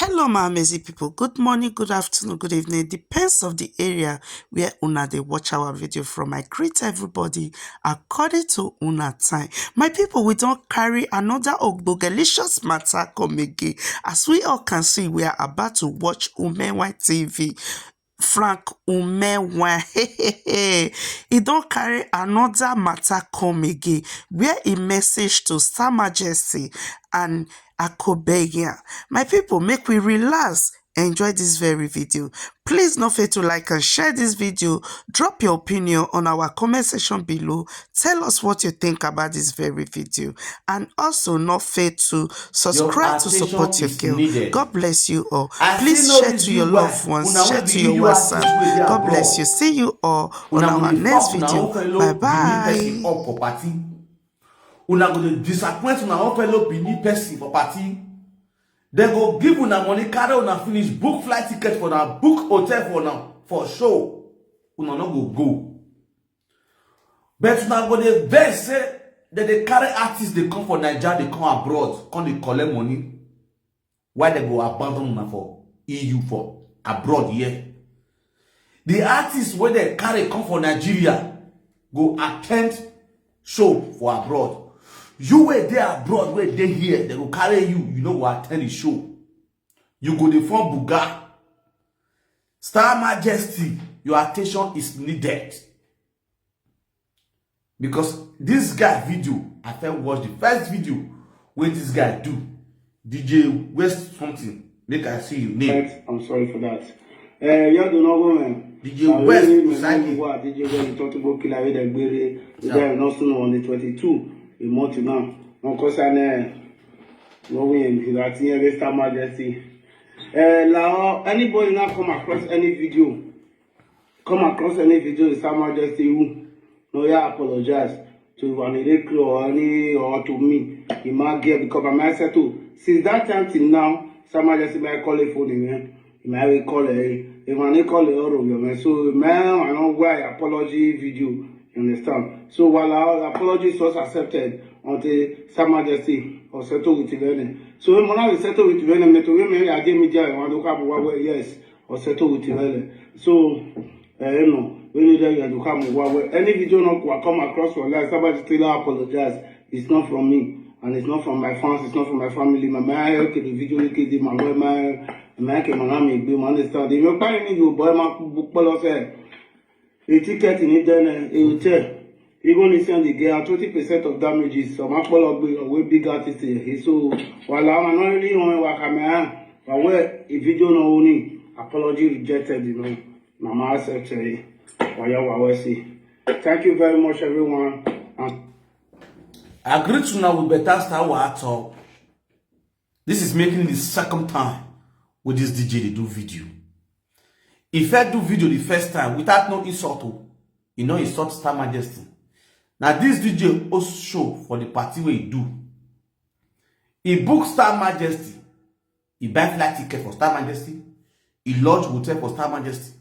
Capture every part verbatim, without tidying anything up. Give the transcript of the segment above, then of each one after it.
Hello, my amazing people. Good morning, good afternoon, good evening. Depends of the area where una dey watch our video from. I greet everybody according to una time. My people, we don carry another ogbogelicious matter come again. As we all can see, we are about to watch Umenwa T V. Frank Umenwa. He don carry another matter come again, where he message to Star Majesty and Akobeyan. My people, make we relax, enjoy this very video. Please no fail to like and share this video. Drop your opinion on our comment section below. Tell us what you think about this very video. And also no fail to subscribe to support your girl. God bless you all. Please share to your loved ones, share to your WhatsApp. God bless you. See you all on our next video. Bye bye. Una go dey disappoint una own fellow Benin person for party. Dem go give una money, carry una finish, book flight ticket for una, book hotel for una, for show. Una no go go. But una go dey vex say dem dey carry artists dey come for Naija, dey come abroad, come dey collect money. Why dem go abandon una for E U, for abroad here? The artists wey dem carry come for Nigeria go attend show for abroad. You wey dey abroad, wey dey here, dem go carry you, you no go attend the show. You go dey form buga. Star Majesty, your attention is needed. Because this guy video, I first watch the first video wey this guy do. D J West something, make I see your name. I'm sorry for that. Eh, you don't know, man. D J West Usagi. D J West, you talk about Killer with the Gbere. The guy not soon on the twenty-two, a month now. No cause I know. No way, that thing, Star Majesty. Eh, now, anybody now come across any video, come across any video with Star Majesty who no, yeah, apologize to Vanity Crew or any, or to me. He might get, because I might settle. Since that time till now, Star Majesty might call a phone, man. He might call a, he might call a or man. So, man, I know why apology video. You understand? So while our apology is not accepted until Star Majesty or settle with Ivene. So when Mona will settle with Ivene, me to women, I did media, I want to come over, yes, or settle with Ivene. So, eh, you know, when you there, you come over. Any video not come across for life, somebody still apologize. It's not from me, and it's not from my fans, it's not from my family. My man, okay, the video, okay, the my boy, my man, okay, my name, my understand. You know, buy any you boy, my follow say. A ticket in Eden, a hotel. Even if you get twenty percent of damages, some Akpologbe or way big artist here. So, while I'm not really on Wakame, but where if you don't know only apology rejected, you know, Mama accept it. Waya Wawesi. Thank you very much, everyone. And I greet you now with better star water. This is making the second time with this D J they do video. If I do video the first time without no insult, oh, you know insult Star Majesty. Now this D J host show for the party where he do. He book Star Majesty. He buy flight ticket for Star Majesty. He lodge hotel for Star Majesty.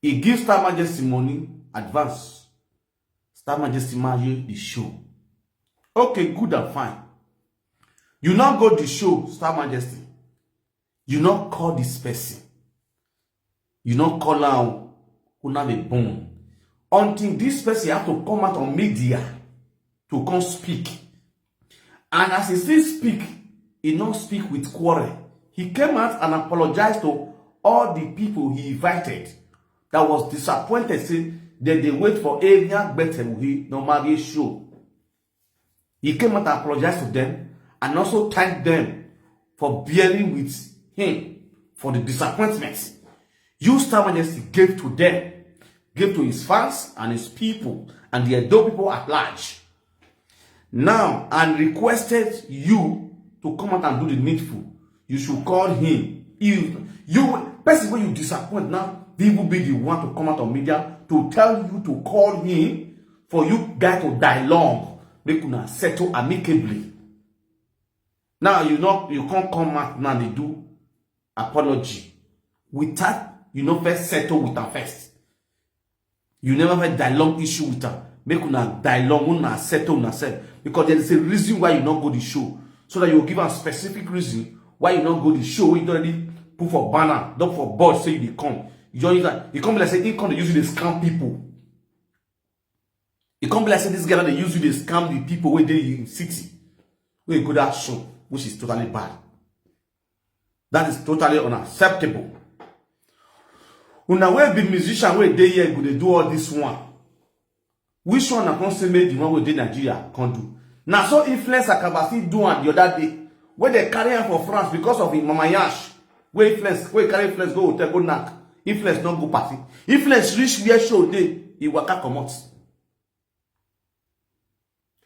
He give Star Majesty money advance. Star Majesty marry the show. Okay, good and fine. You not go the show, Star Majesty. You not call this person. You not call am. Who not be born until this person have to come out on media to come speak. And as he still speak, he not speak with quarrel. He came out and apologized to all the people he invited that was disappointed, say that they wait for Avian Better he no marry show. He came out and apologized to them and also thank them for bearing with him for the disappointment. You, Star Majesty, gave to them, gave to his fans and his people and the Edo people at large. Now, and requested you to come out and do the needful. You should call him. If you, person when you disappoint now, he will be the one to come out on media to tell you to call him for you guy to die long. Make una settle amicably. Now you know you can't come out now they do apology without you know first settle with am first. You never had dialogue issue with am. Make una dialogue, una settle una self. Because there is a reason why you not go the show. So that you give a specific reason Why you no go the show wey you don already put for banner, don for board, say you dey come? You just use am. E come be like say e come dey use you dey scam people. E come be like say this guy don dey use you dey scam the people wey dey in city, wey go that show, which is totally bad. That is totally unacceptable. Una wey be musician wey dey here go dey do all this one. Which one na come say make the one wey dey Nigeria come do? Na so Influencer Kabasi do am the other day, wey dem carry am for France because of him mama yansh. Wey Influence, wey carry Influence go hotel go knack. Influence no go party. Influence reach where show dey, e waka comot.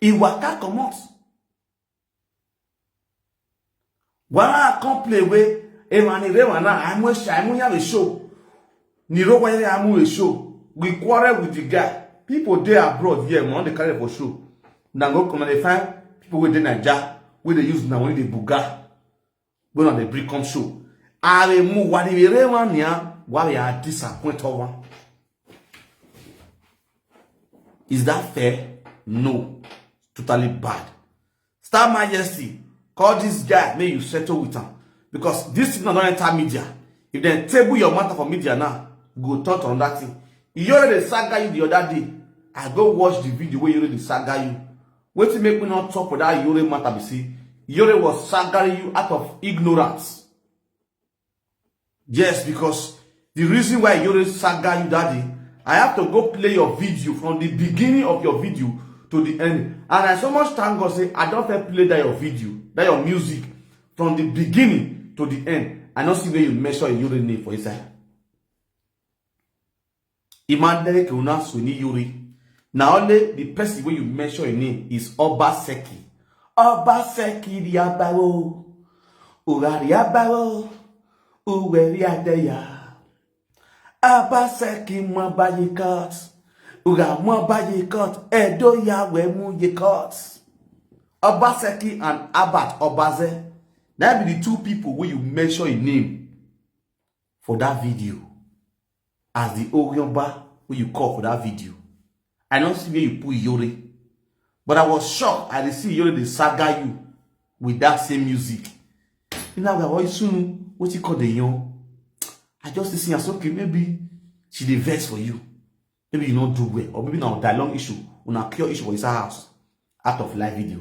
E waka comot. Wàhálà kan play wey emani rewa na aimu esha aimu ya be show. Ni ro wa ya aimu e show. We quarrel with the guy. People dey abroad here, we no dey carry for show. Na go come dey find people wey dey Naija, wey dey use na wey dey buga, wey no dey bring come show. Are mu wa ni rewa ni a wa ya disappoint over. Is that fair? No. Totally bad. Star Majesty, call this guy, make you settle with am. Because this thing don enter media. If dem table your matter for media now, go talk on that thing. Iyore dey saga you the other day. I go watch the video wey Iyore dey saga you. Wetin make me not talk for that Iyore matter be say Iyore was sagaring you out of ignorance. Yes, because the reason why Iyore saga you that day, I have to go play your video from the beginning of your video to the end. And I so much thank God say I don fit play that your video, that your music from the beginning to the end. I no see where you mention Iyore name for inside. Imandere ke una suni Iyore. Na only the person wey you mention him name is Obaseki. Obaseki the Abawo. Urari Abawo. Uweri Adeya. Obaseki mwa bayi cut. Ura mwa bayi cut. Edo ya we mu ye cut. Obaseki and Albert Obaze. Na be the two people wey you mention him name for that video. As the Orionba wey you call for that video, I no see where you put Iyore. But I was shocked. I dey see Iyore dey saga you with that same music. You know, I always soon what you call the young. I just see as okay, maybe she dey vex for you. Maybe you no do well, or maybe na dialogue issue, una cure issue for inside house, out of live video.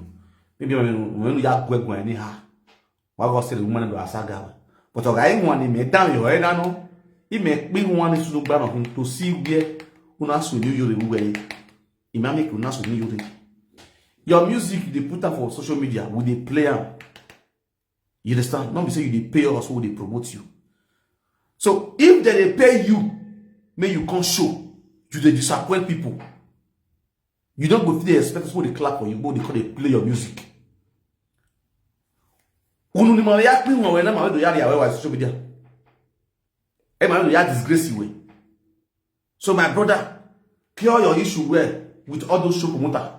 Maybe when when you are going anyhow, why go say the woman do a saga? But okay, I want him down your head, I know. He may be one is to to see where una so new you the way. He may make una so new you. Your music they put up for social media, we dey play am. You understand? Not be say you dey pay us who dey promote you. So if they dey pay you, may you come show. You dey disappoint people. You don't go fit dey expect us who dey clap for you, but they come dey play your music. Unu ni ma ya pin wọn wena ma we do ya ya we wa social media. E ma we do ya disgrace you. So my brother, cure your issue well with all those show promoter.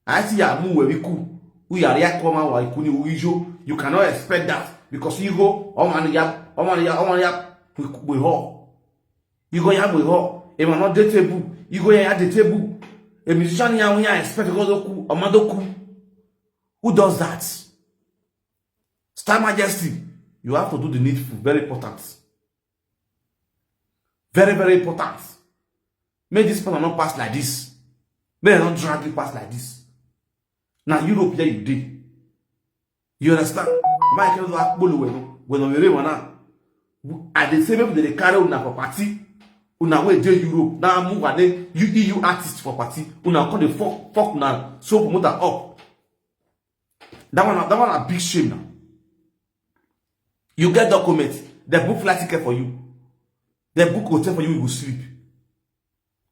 I see ya mu we ku. U ya ria ko ma wa ku ni u ijo. You cannot expect that because you go, oh man ya, oh man ya, oh man ya, we we ho. You go ya we ho. E ma not dateable. You go ya dateable. A musician ya we ya expect go do ku, o ma do ku. Who does that? Star Majesty, you have to do the needful. Very important. Very, very important. Make this person not pass like this. May I not drag you pass like this. Now Europe, there you did. You understand? Michael Akpolo, when when we read one now, I dey say make they carry una for party. Una wey dey Europe now move and then you E U artist for party. Una come dey fuck fuck una so promoter up. That one, that one a big shame now. You get documents, they book flight ticket for you, they book hotel for you, you go sleep.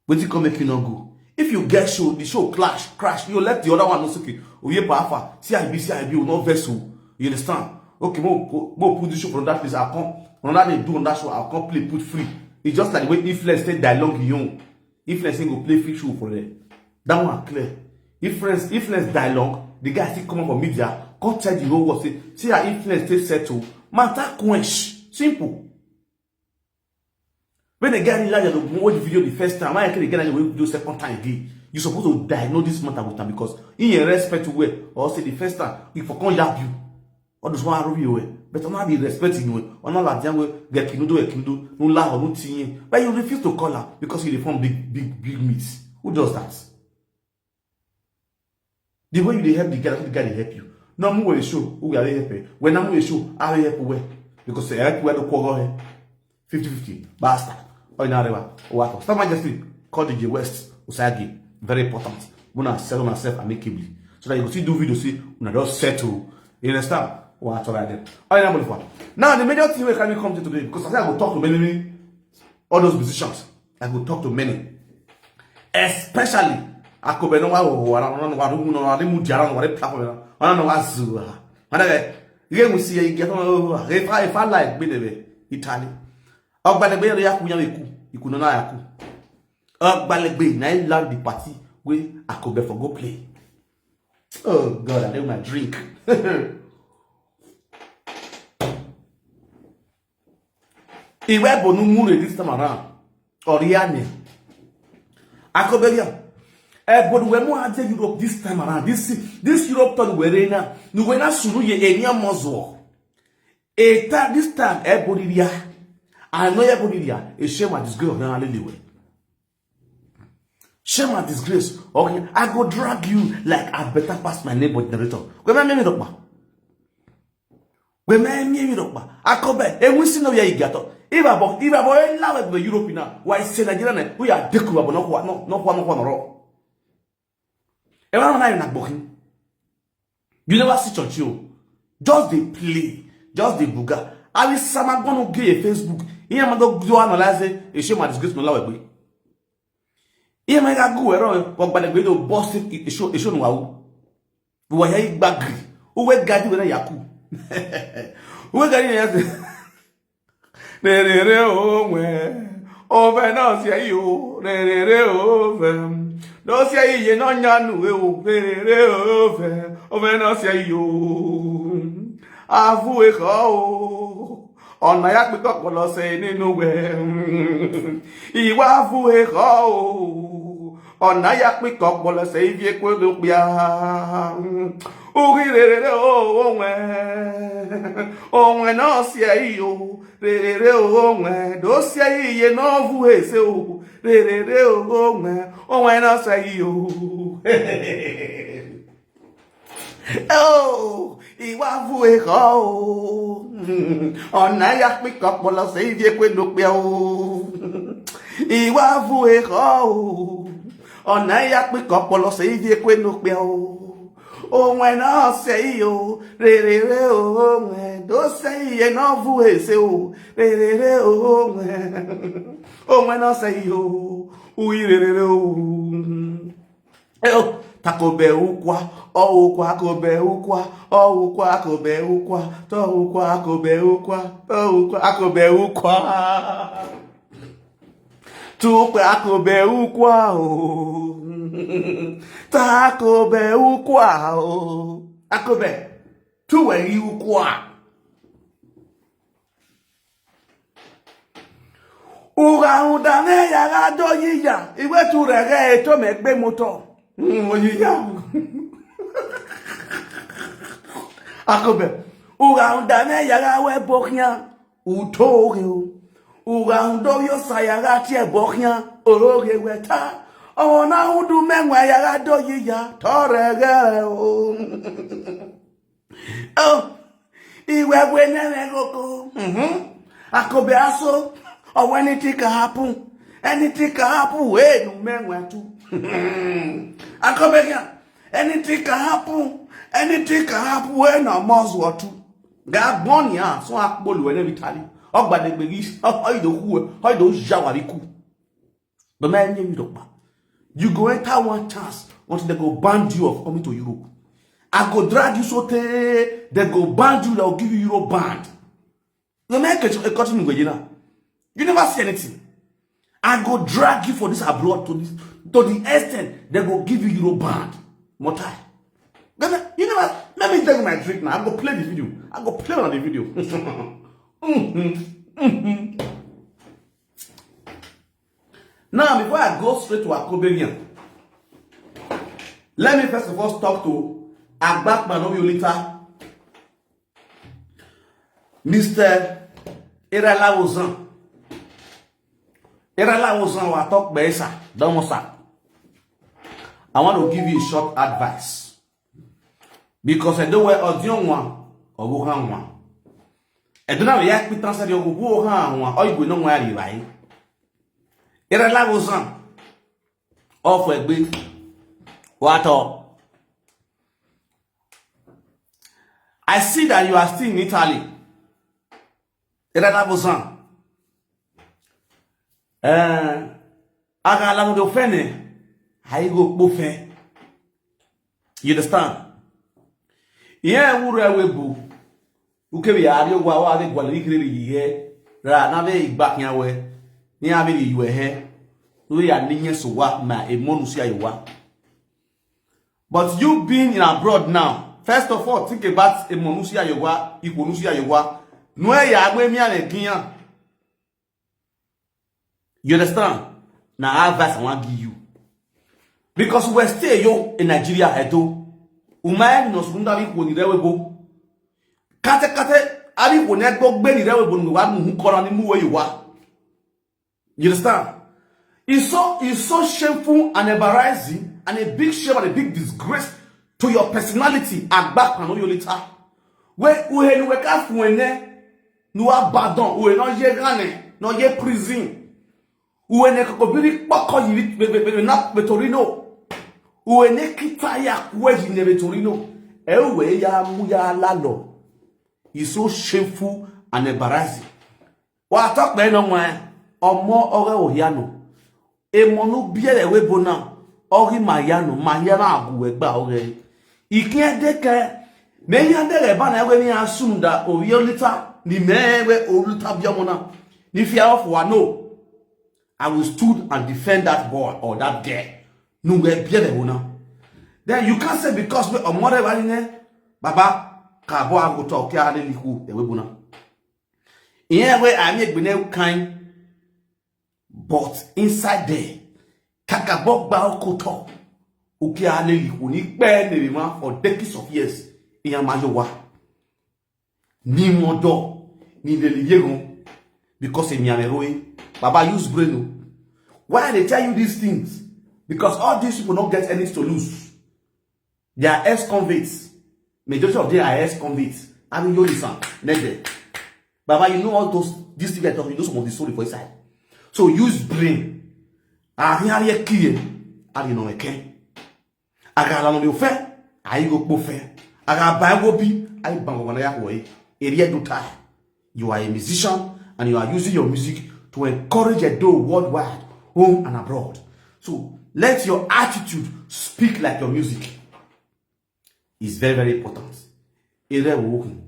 Wetin come make you not go? If you get show, the show clash, crash, you let the other one know say, okay, Oye Pafa, C I B, C I B, will not vessel. You understand? Okay, mo mo put this show from that place. I'll come. Another day do on that show. I'll come play put free. It's just like the way Influence take dialogue you own. Influence go play free show for them. That one clear. Influence Influence dialogue. The guy still come up for media. Come tell the whole world say, see how Influence take settle. Matter quench. Simple. When the guy realize that when the video the first time, why I can't get the video second time again? You supposed to diagnose this matter with him because in your respect to where or say the first time we for come yab you. All those one are you, but I'm not be respecting you. I'm not like them, get kinudo, get kinudo, no la, no thing. But you refuse to call her because you dey form big, big, big meat. Who does that? The way you dey help the guy, the guy dey help you. No more show who are help. When I'm show, I help where? Because I help where the quarter here. fifty fifty, basta. Oina Arewa, Owato. Star Majesty, call D J West, Usagi. Very important. Una settle myself amicably. So that you go see do video, see, una just settle. You understand? Owato right there. Oina Bolifa. Now, the major thing wey carry me come to today, because I say I go talk to many, many, all those musicians. I go talk to many. Especially, Akobe no wa wo wa no wa no wa no wa no mu jara no wa de platform no. Wa no wa zu. Wa na ge. Ge mu si ye ge no. Ge fa fa like be de be. Italy. Ogbalegbe ya ku ya ku. Iku no na ya ku. Ogbalegbe na he land the party wey Akobe for go play. Oh God, I need my drink. Iwe bonu mure this time around. Oriane. Akoberia. Ebonu we mu aje Europe this time around. This this Europe turn we na. Nu we na suru ye enya mozo. Eta this time eboniria. I know eboniria. E shame and disgrace na lelewe. Shame and disgrace. Okay, I go drag you like I better pass my neighbor generator. Kwe ma mi mi dokpa. Kwe ma mi mi dokpa. Akobe, e win si no ya igato. Iba bo, iba bo e la we be Europe na. Why say Nigeria na? We are deku abo no kwa no no kwa no kwa no ro. E wa na na gbokin. You never see church you. Just dey play, just dey buga. I will sama gonna get a Facebook. Iya ma do do analyze e shame and disgrace no la we gbe. Ihe ma ga gu wero wa gbadagbe do boss e show e show no wa u. Wa ya igbagri. Uwe gadi wena yaku. Uwe gadi ya se. Rerere onwe. Ove no se yo. Rerere ove. No se iye no nyanu e o. Rerere ove. Ove no se yo. Avu e ko o. Ọ̀nà ya pín kọ̀pọ̀lọ́ sẹ́yìn nínú wẹ̀. Ìwà fún ẹ̀kọ́ o. Ọ̀nà ya pín kọ̀pọ̀lọ́ sẹ́yìn fi epo ló pia. Orí rere o, ohun ẹ̀. Ohun ẹ̀ náà sí ẹ̀ yìí o. Rere o, ohun ẹ̀. Dó sí ẹ̀ yìí yé náà fún èsè o. Rere o, ohun ẹ̀. Ohun ẹ̀ náà sí ẹ̀ yìí o. Oh, ìwà fún ẹ̀kọ́ o. Ọ̀nà ya pín kọ̀pọ̀lọ́ sẹ́yìn fi epo ló pia o. Ìwà fún ẹ̀kọ́ o. Ọ̀nà ya pín kọ̀pọ̀lọ́ sẹ́yìn fi epo ló pia o. Ohun ẹ̀ náà sẹ́yìn o. Rere o, ohun ẹ̀. Dó sẹ́yìn yẹn náà fún èsè o. Rere o, ohun ẹ̀. Ohun ẹ̀ náà sẹ́yìn o. Uyi rere o. Eo, takobe ukwa, o ukwa, akobe ukwa, o ukwa, akobe ukwa, to ukwa, akobe ukwa, to ukwa, akobe ukwa. Tukwe akobe ukwa o. Takobe ukwa o. Akobe, tuwe ukwa. Ugha udane yagha do yiya, iwe tu reghe eto me gbe moto. Mm, oyiya. Akobe. Ugha udane yagha we bokhia, uto oghe o. Ugha udo yo sa yagha tie bokhia, oroghe we ta. Ona udu menwe yagha do yiya, to reghe o. Oh, iwe we nene goko. Mm-hmm. Akobe aso. Or anything can happen. Anything can happen. Hey, no man want to. Akobe here. Anything can happen. Anything can happen. When no more what to. Ga gbon ya so akpolu we nebi tali. Ogba de gbegi. Oyi do ku. Oyi do jawariku. But man, you don't. You go enter one chance until they go ban you of coming to Europe. I go drag you so tey they go ban you, they will give you Euro ban. The man catch a cutting away, you know. You never see anything. I go drag you for this abroad to this to the extent they go give you Euro ban. Motai. Ghana, you never let me tell you my drink now. I go play the video. I go play on the video. Mm-hmm. Mm-hmm. Now, before I go straight to Akoberian, let me first of all talk to Agbakman Obiolita. Mister Erala Ozan. Erala Ozan wa talk besa. Don't sir. I want to give you a short advice. Because I don't wear audio one or go hand one. I don't know where I put answer the go hand one or you go no where you right. Erala Ozan. Off a bit. What up? I see that you are still in Italy. Erala Ozan. Eh, aga la mo do fene. Ai go po fe. You understand? Yeah, we re we bu. Uke bi ari wa wa de gwale ikire ri ye. Ra na be igba kan we. Ni abi ri we he. We ya ni yen so wa ma e mo nu si ayo wa. But you being in abroad now, first of all, think about e mo nu si ayo wa, ipo nu si ayo wa. No e ya gbe mi ane kiyan. You understand? Na advice I wan give you. Because we stay yo in Nigeria, Edo. Uma e no sunda bi ko ni rewe bo. Kate kate, abi ko ne gbo gbe ni rewe bo ni wa mu hu kora ni mu we yo wa. You understand? It's so, it's so shameful and embarrassing and a big shame and a big disgrace to your personality. Agba kan no yo lita. We uhe ni we ka fun ene. No abandon, uhe no ye gane, no ye prison. Uhe ne koko biri poko yiri be, be, be, na be Torino. Uhe ne kita ya kwe yi ne be Torino. E uhe ya mu ya lalo. It's so shameful and embarrassing. Wa talk be no nwa. Omo ore ohiano. E mo nu biere we bona. Ori mayano, mayano agu we gba ore. Ikin de ke. Me ya de re ba na we ni asunda o yo lita. Ni me we o lita bi omo na. Ni fear of wa no. I will stood and defend that boy or that girl. Nu we biere bona. Then you can't say because we omo re wa ni ne. Baba, ka bo ago to ke ale liku e we bona. Iyen we ami egbene kind, but inside there, kakabo gba okoto. Uke ale liku ni pe ne ma for decades of years. Iyan ma yo wa. Ni mo do, ni le le yegun. Because emi ame roe. Baba, use brain o. Why I dey tell you these things? Because all these people no get any to lose. They are ex-convicts. Majority of them are ex-convicts. I mean, you listen, let them. Baba, you know all those, this thing I talk, you know some of the story for inside. So use brain. Ari ari ekiye, ari no eke. Aga la no be ofe, ayi go po fe. Aga ba go bi, ayi ba go na ya ko e. Eri e do tie. You are a musician and you are using your music to encourage Edo worldwide, home and abroad. So let your attitude speak like your music. It's very, very important. Ere Wokin,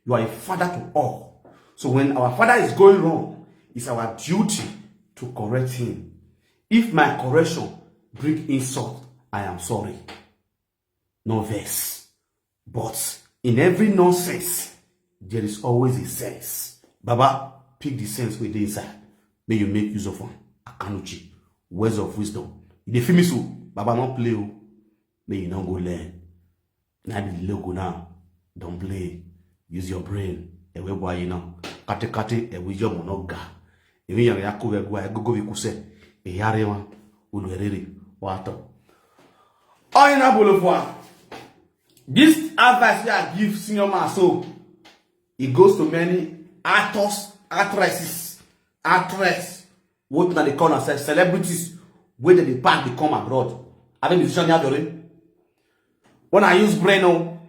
you are a father to all. So when our father is going wrong, it's our duty to correct him. If my correction bring insult, I am sorry. No vex. But in every nonsense, there is always a sense. Baba, pick the sense wey dey inside. May you make use of am. Akanuchi, words of wisdom. You dey feel me so? Baba, no play o. May you no go learn. Na be the logo now. Don't play. Use your brain. Ewe bwa you now. Kate kate, ewe yomo no ga. Ewe yare ya kove gwa, egogo vi kuse. Eyare wa. Ulu erere. Wato. Oyinna Bolofua, this advice wey I give senior man so, it goes to many actors, actresses, actress, what na dey call ourselves celebrities wey dem dey pack dey come abroad. Abi musician ni abroad? When I use brain o,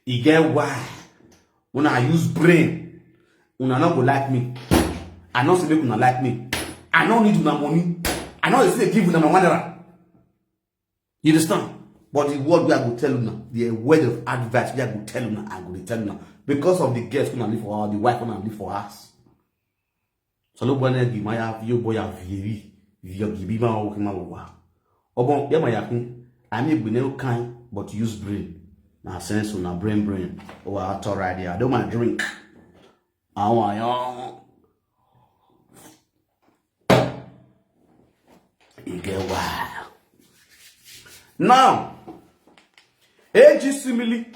e get why. When I use brain, una no go like me. I no say make una like me. I no need una money. I no dey still dey give una my money. You understand? But the word wey I go tell una, the word of advice wey I go tell una, I go dey tell una. Because of the girls una live for house, the wife una live for house. Solo bwana gi ma ya yo boy ya vieri, vio gibi ma o ki ma wa. Obo ya ma ya kun, ami gbe ne o kan, but use brain. Na sense una brain brain. O wa to right there. I don't want drink. I want young. You get wild. Now, A G Simili.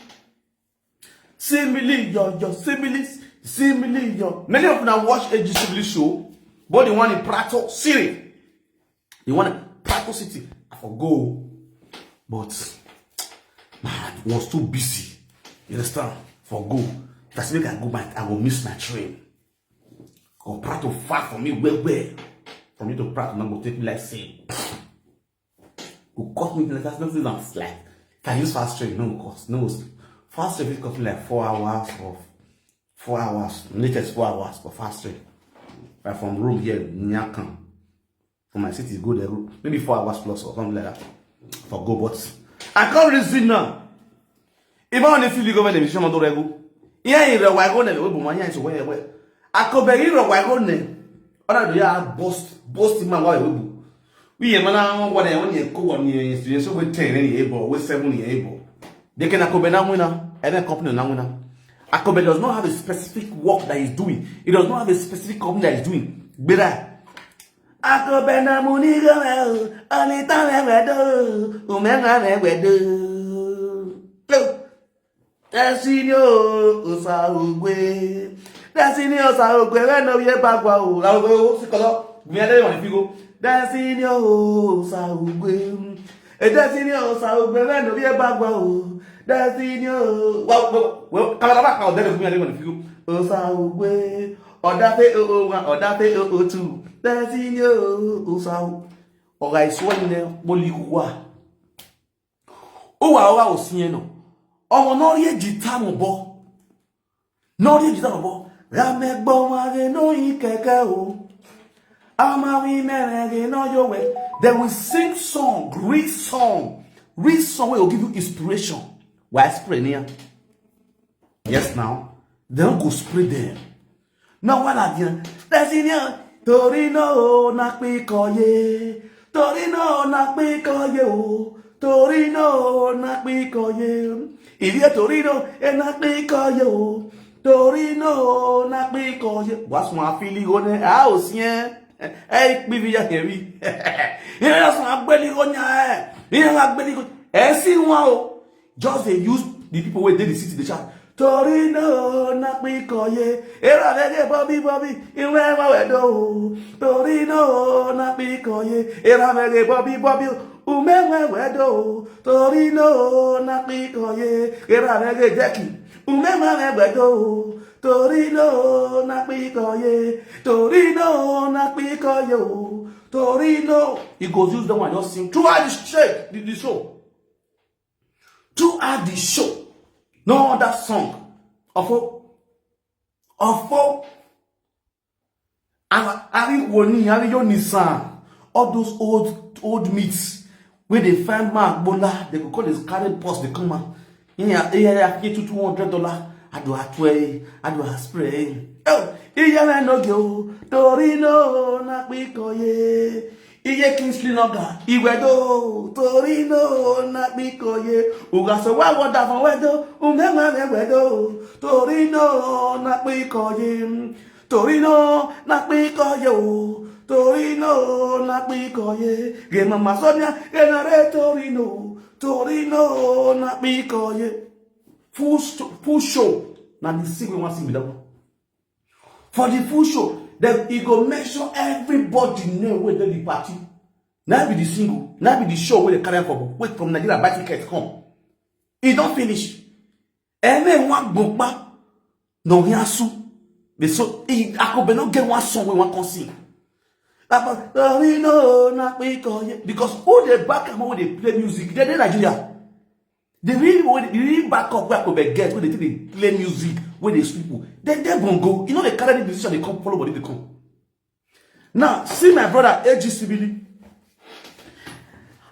Simili, yo, yo, Simili. Simili, yo. Many of una watch A G Simili show, but the one in Prato City. The one in Prato City, I for go. But my heart was too busy. You understand? For go. If I say make I go, my, I go miss my train. Go Prato far from me, well, well. From me to Prato, now go take me like say. Go cost me like that's nothing that's like. If I use fast train, no cost, no. Fast train will cost me like four hours or four hours, latest four hours for fast train. Right from Rome here, Nyakan. From my city, go there, maybe four hours plus or something like that. For go, but I can't reason now. If I want to feel the government, I'm not going to go. Yeah, you know, why go there? Why, why, why, why? I could be here, why go there? Ona do ya boast, boast man wa webu. We ye mana wa na wani ko wani ye so we ten ni ebo, we seven ni ebo. They can akobe na wina, and then company na wina. Akobe does not have a specific work that he's doing. He does not have a specific company that he's doing. Bera. Akobe na muni go me o, ani ta me we do, ume nga me we do. Destiny o, Osaogwe. Destiny Osaogwe, we no ye bagwa o. La we o, si kolo. Mi ade won figo. Destiny o, Osaogwe. E Destiny Osaogwe, we no ye bagwa o. Destiny o. Wa, wa, wa, kala ba ka o de mi ade won figo. Osaogwe. Odafe o o one, Odafe o o two. Destiny o, Osaogwe. Oga iswani ne, boli kwa. Uwa uwa osinye no. Omo no rie jita mo bo. No rie jita mo bo. Ga me gbo ma ge no yi keke o. Ama wi mere ge no yo we. They will sing song, read song. Read song wey go give you inspiration. Why spray near? Yes now. They don't go spray them. No one again. That's in here. Torino na pikoye. Torino na pikoye o. Torino na pikoye. If you Torino, e na pikoye o. Torino na pikoye. What's my feeling on it? I was here. Hey, maybe you hear me. You know, that's my belly on your head. You know, my belly on. Eh, see, wow. Just dey use the people wey dey the city dey shout. Torino na pikoye, era vege bobi bobi, iwe wa wedo. Torino na pikoye, era vege bobi bobi, ume we wedo. Torino na pikoye, era vege jeki, ume we wedo. Torino na pikoye, Torino na pikoye o. Torino. He go use that one just sing throughout the straight the, the show. Throughout the show, no other song. Ofo, ofo. Ari woni, ari yo nisan. All those old old myths wey dey find man gbola, they go call this carry purse dey come out. Iya iya ya fi two two hundred dollar. Adu atwe, adu aspray. Oh, iya na no go. Torino na pikoye. Iye Kingsley Noga, Igwedo, Torino na pikoye. Ugaso wa wada fun wedo, umema me wedo. Torino na pikoye. Torino na pikoye o. Torino na pikoye. Ge mama Sonia, ge na re Torino. Torino na pikoye. Full sto- full show. Na the sing we want sing be that one. For the full show, then he go mention everybody name wey dey the party. Na be the single, na be the show wey dey carry am for wait from Nigeria buy ticket come. E don finish. Eme wan gbogbo no hiasu. Be so e Akobe no get one song wey wan come sing. About Torino na pikoye because who dey back am wey dey play music? They dey Nigeria. The real people wey dey- the real backup wey Akobe get wey dey take dey play music wey dey sweep people. They dey bongo. You know they carry the musician dey come follow body dey come. Now see my brother A G Sibili.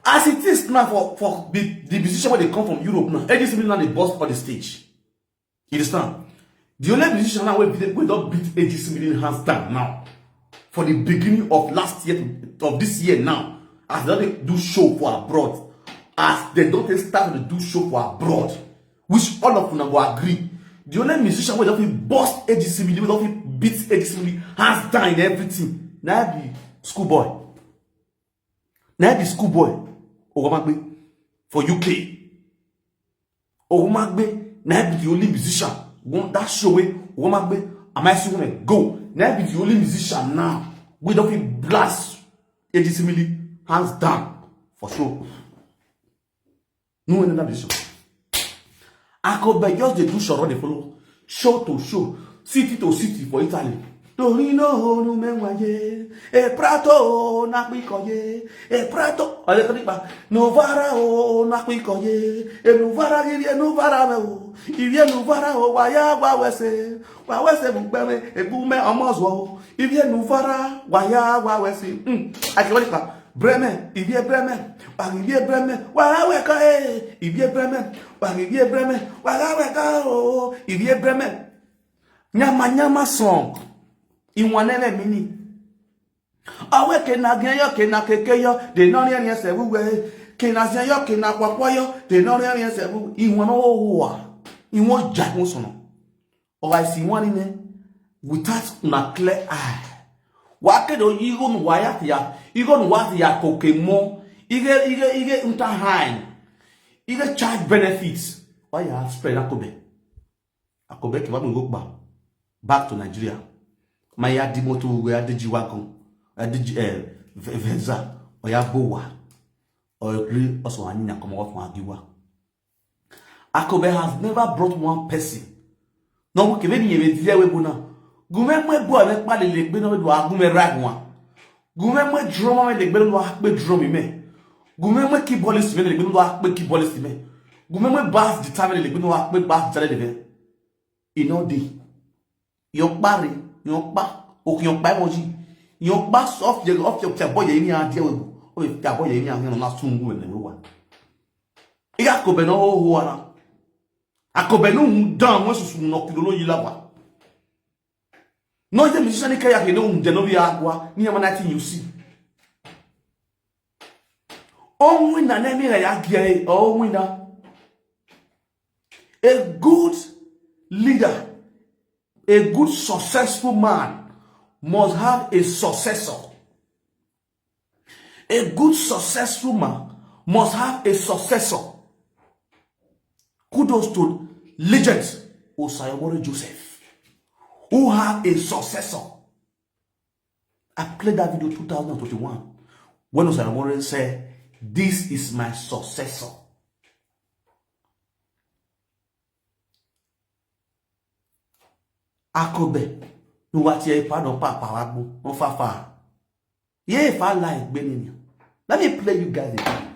As it is now for for the the musician wey dey come from Europe now, A G Sibili now dey burst for the stage. You understand? The only musician now wey wey don beat A G Sibili hands down now for the beginning of last year to, of this year now as they don dey do show for abroad as they don take start to do show for abroad which all of una go agree the only musician wey don fit burst A G Sibili wey don fit beat A G Sibili hands down in everything na be Schoolboy. Na be Schoolboy Owomagbe for U K. Owomagbe na be the only musician one that show wey Owomagbe Am I still gonna go? Now be the only musician now. We don't feel blast. A G C Millie, hands down. For sure. No another musician. Akobe just dey do shoro dey follow. Show to show. City to city for Italy. Torino no menwaye. E prato na pikoye. E prato. Ole kanipa. No vara o na pikoye. E no vara giri e no vara me o. Ivie no vara o waya wa wese. Wa wese bugbeme. Ebume omozo. Ivie no vara waya wa wese. Mm. Akewanipa. Breme. Ivie breme. Wa ivie breme. Wa weka e. Ivie breme. Wa ivie breme. Wa weka o. Ivie breme. Nyama nyama song. Iwanene mini. Awe kena gen yo kena keke yo de no re re se wuwe. Kena zen yo kena kwakwa yo de no re re se wuwe. Iwan no wo wa. Iwan ja mo sono. O ga si wan ni ne. Without una clear eye. Wa ke do igo nu wa ya ti ya. Igo nu wa ti ya ko ke mo. Ige ige ige unta high. Ige charge benefits. Wa ya spread akobe. Akobe ke ba mu go pa. Back to Nigeria. Ma ya di motor we ya di ji wagon. Ya di ji eh Ve- Venza. O ya bo wa. O ya kiri oso anyi na komo wa fun agiwa. Akobe has never brought one person. No we ke be ni ye be die we bo na. Gume mo bo me pa le le gbe no we do agume rag wan. Gume mo drum me le gbe no wa pe drum me. Gume mo keyboardist me le gbe no wa pe keyboardist me. Gume mo bass guitar me le gbe no wa pe bass guitar le me. E no dey. Yokpa re, yokpa, okin yokpa emoji. Yokpa soft je off your boy ye ni a die we bo. O be ka boy ye ni a na sungu we ne we wa. Iga akobe no ho ho ana. Akobe no un dan we susu no kilo lo yi la wa. No je musician ni kaya ke no un de no bi agwa ni ama nothing you see. Onwina na mi ya gie onwina. A good leader, a good successful man must have a successor. A good successful man must have a successor. Kudos to legend Osayomore Joseph, who had a successor. I played that video two thousand twenty-one when Osayomore said, "This is my successor." Akobe, no what ye pardon papa wagbo, no fafa. Ye fa like beninia. Let me play you guys again.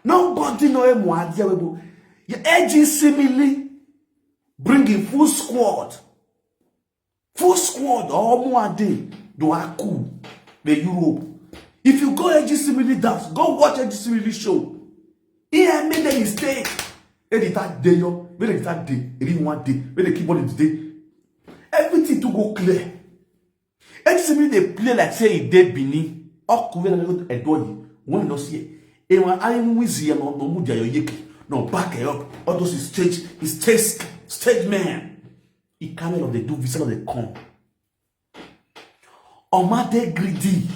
Nobody know him what ye we bo. Ye A G C Millie bringing full squad. Full squad or more a day do I cool the Europe. If you go A G C Millie dance, go watch A G C Millie show. He had made a mistake. Edit that day yo, when edit that day, edit one day, when they keep on the day. Everything to go clear. A G C Millie they play like say e dey Benin. Okuwe na go edo yi. When no see e wan ayi mu wizi ya no no mu dia yo yeke. No back e up. All those is stage is stage stage man. E come of the do visa of the come. Oma dey greedy.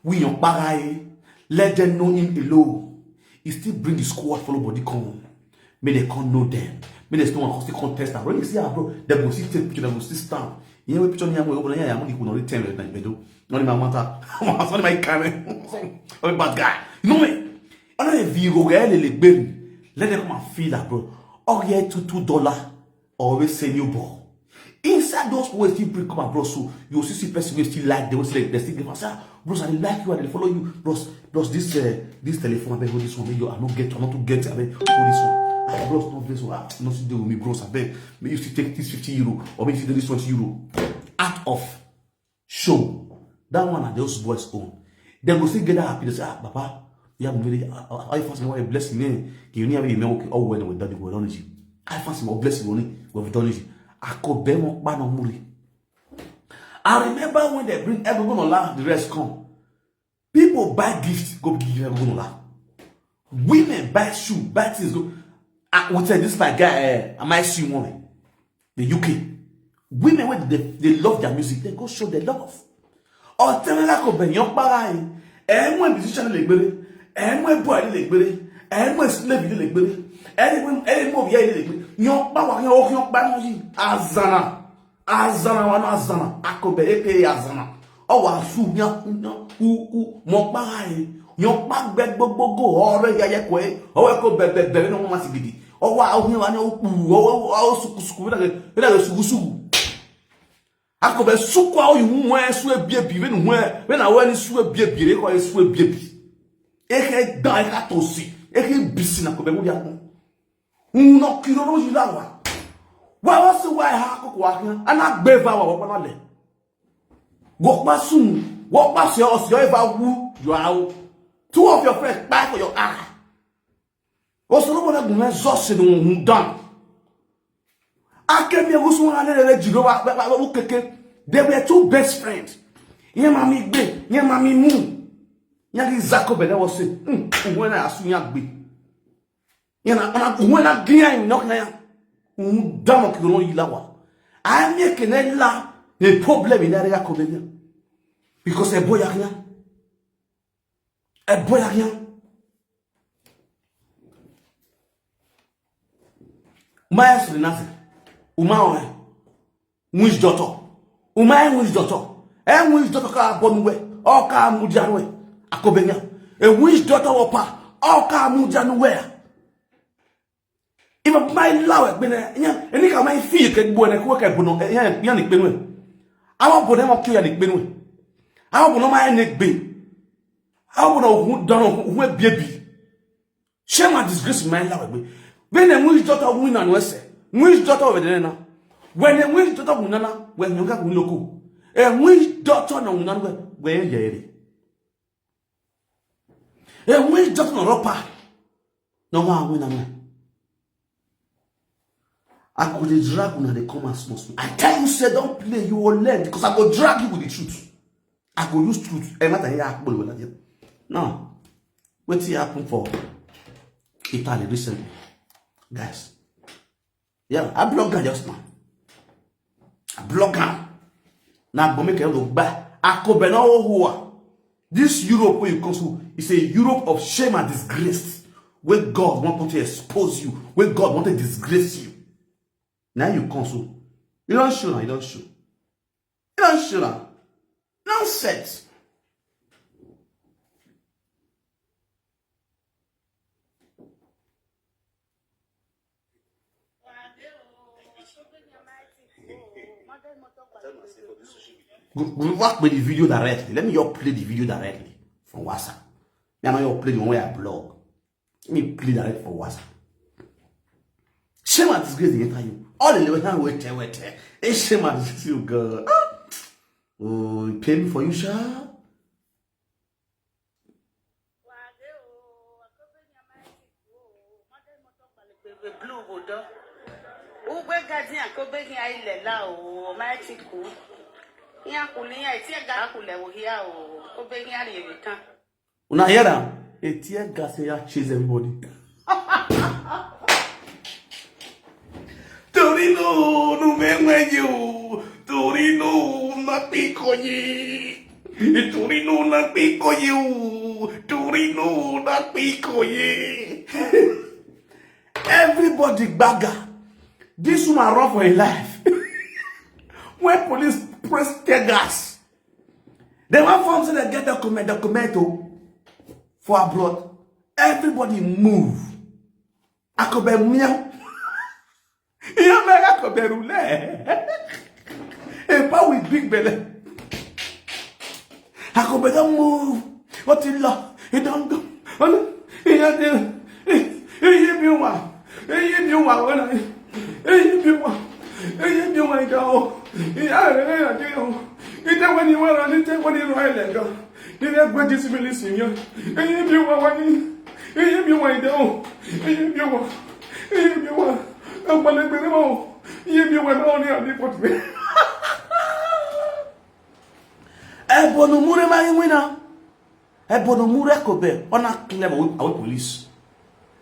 We your kpara e. Let them know him alone. He still bring the squad follow body come. Make they come know them. Make they still want to still contest am. When you see am, bro, they go see take picture, they go see stamp. You know, picture me, I'm going to tell you, I'm going to tell you, no, no matter. Sorry, my camera. Sorry, bad guy. You know me? I know if you go get a little baby, let them come and feel that, bro. Oh, yeah, two two dollar. Always say new ball. Inside those people wey still bring come abroad, so you see see person wey still like them, wey still like, they still give am say, "Ah, bros, I dey like you, I dey follow you, bros, bros, this uh, this telephone, abeg hold this one, make you, I no get, I no too get, abeg hold this one, ah, bros, no vex o, ah, no still dey with me, bros, abeg, make you still take this fifty euro or make you still take this twenty euro out of show." That one na those boys own. Dem go still get that happiness. Ah, Baba, you have really, I fancy more blessing. Eh? You never even okay. Oh, when we done it, we done it. I fancy more blessing. We we done it. I could be more pan on Muri. I remember when they bring everyone on land, the rest come. People buy gifts, go give everyone on land. Women buy shoe, buy things, go. I will tell this my guy, eh, am I see woman? The U K. Women when they, they love their music, they go show their love. Or tell me like open your para. Eh, when musician le gbere, eh, when boy le gbere, eh, when slave le gbere, eh, when eh, mo ye le gbere. Your power, your your power, Azana. Azana wa na azana, Akobe aka Azana. Ọ wa su nya nya u u mo pa ha e. Yo pa gbe gbogbogo ore ya ye ko e. O we ko be be be no ma sigidi. Ọ wa o hin wa ni o pu o o suku suku na ge na ge suku suku. Akobe suku a o yu mu e su e bi e bi ve nu e ve na we ni su e bi e bi re ko e su e bi e bi. E ke da e ka to si. E ke bi si na ko be mu ya ko. Uno kiro no yi la wa. Wa wa se wa ha ko kwa kan. Ana gbe va wa wa na le. Wo pa sun. Wo pa se o se o e va wu. You are out. Two of your friends kpai for your eye. Osoro bona gun me zo se no hun dan. Akemi egusun wa le le jiro wa wa wa keke. They were two best friends. Yen ma mi gbe, yen ma mi mu. Yen ki zako bele wo se. Hmm, uwe na asu yen gbe. Yen na na uwe na gian no na ya. Un damo ki no yi la wa. A mi ke ne la ne problem ni are ya ko be ni. Because e boya kan. E boya kan. Maya Srinase, uma o e, witch doctor. Uma e witch doctor. E witch doctor ka bonu we, o ka mudianu we. Akobenya. E witch doctor wo pa, o ka mudianu we. Ima mai lawe bene, nya, eni ka mai fi ke gbo ne ko ke bono, nya, nya ni penu e. Awa bono mo ki ya ni penu e. Awa bono ma e ne gbe. Awa bono hu dano hu e biebi. Shame and disgrace mai lawe gbe. Bene witch doctor win na no ese. Witch doctor we de na. When a witch doctor win na, when you ga win loko. E witch doctor na win na we, we ye ere. E witch doctor na ropa. No ma win na me. I go dey drag una dey come as small small. I tell you say don't play, you will learn because I go drag you with the truth. I go use truth. E matter here akpolo wala there. Now, wetin happen for Italy recently? Guys, yeah, I block am just now. I block am. Na go make e go gba. Akobe na ohuwa. This Europe where you come so is a Europe of shame and disgrace. Where God want to expose you, where God want to disgrace you. Now you come so. You don't show now, you don't show. You don't show now. Nonsense. Go, go back with the video directly. Let me just play the video directly from WhatsApp. Me, I no just play the one where I blog. Let me play direct for WhatsApp. Shame and disgrace dey enter you. All the level time wait, wait. Hey, shame and disgrace you, girl. Ah. Oh, e pain me for you, sha. Ugwe gaji akobe gi ai lela o, ma ti ku. Ya kuli ya iti ga kule o hia o, kobe gi ari evitan. Una hear am? A tear gas ya chase everybody. Torino, no me you. Torino, na piko ye. Torino, na piko you. Torino, na piko ye. Everybody gbaga. This woman run for her life. When police press tear gas, they want form say they get document, document o, for abroad. Everybody move. Akobe miau. Iya me Akobe rule. E pa with big belly. Akobe don move. What he lo? He don go. Iya de. Iya bi wa. Iya bi wa wona. Iya bi wa. Iya bi wa ida o. Iya re ya de o. Ida wani wala ni te wani ro ile go. Ni le gbe Jesu mi listen yo. Iya bi wa wani. Iya bi wa ida o. Iya bi wa. Iya bi wa. Agbalagbe ni mo. Iya bi wa na o ni abi pot me. Ebonu mure ma yin wina. Ebonu mure Akobe. Ona clear away police.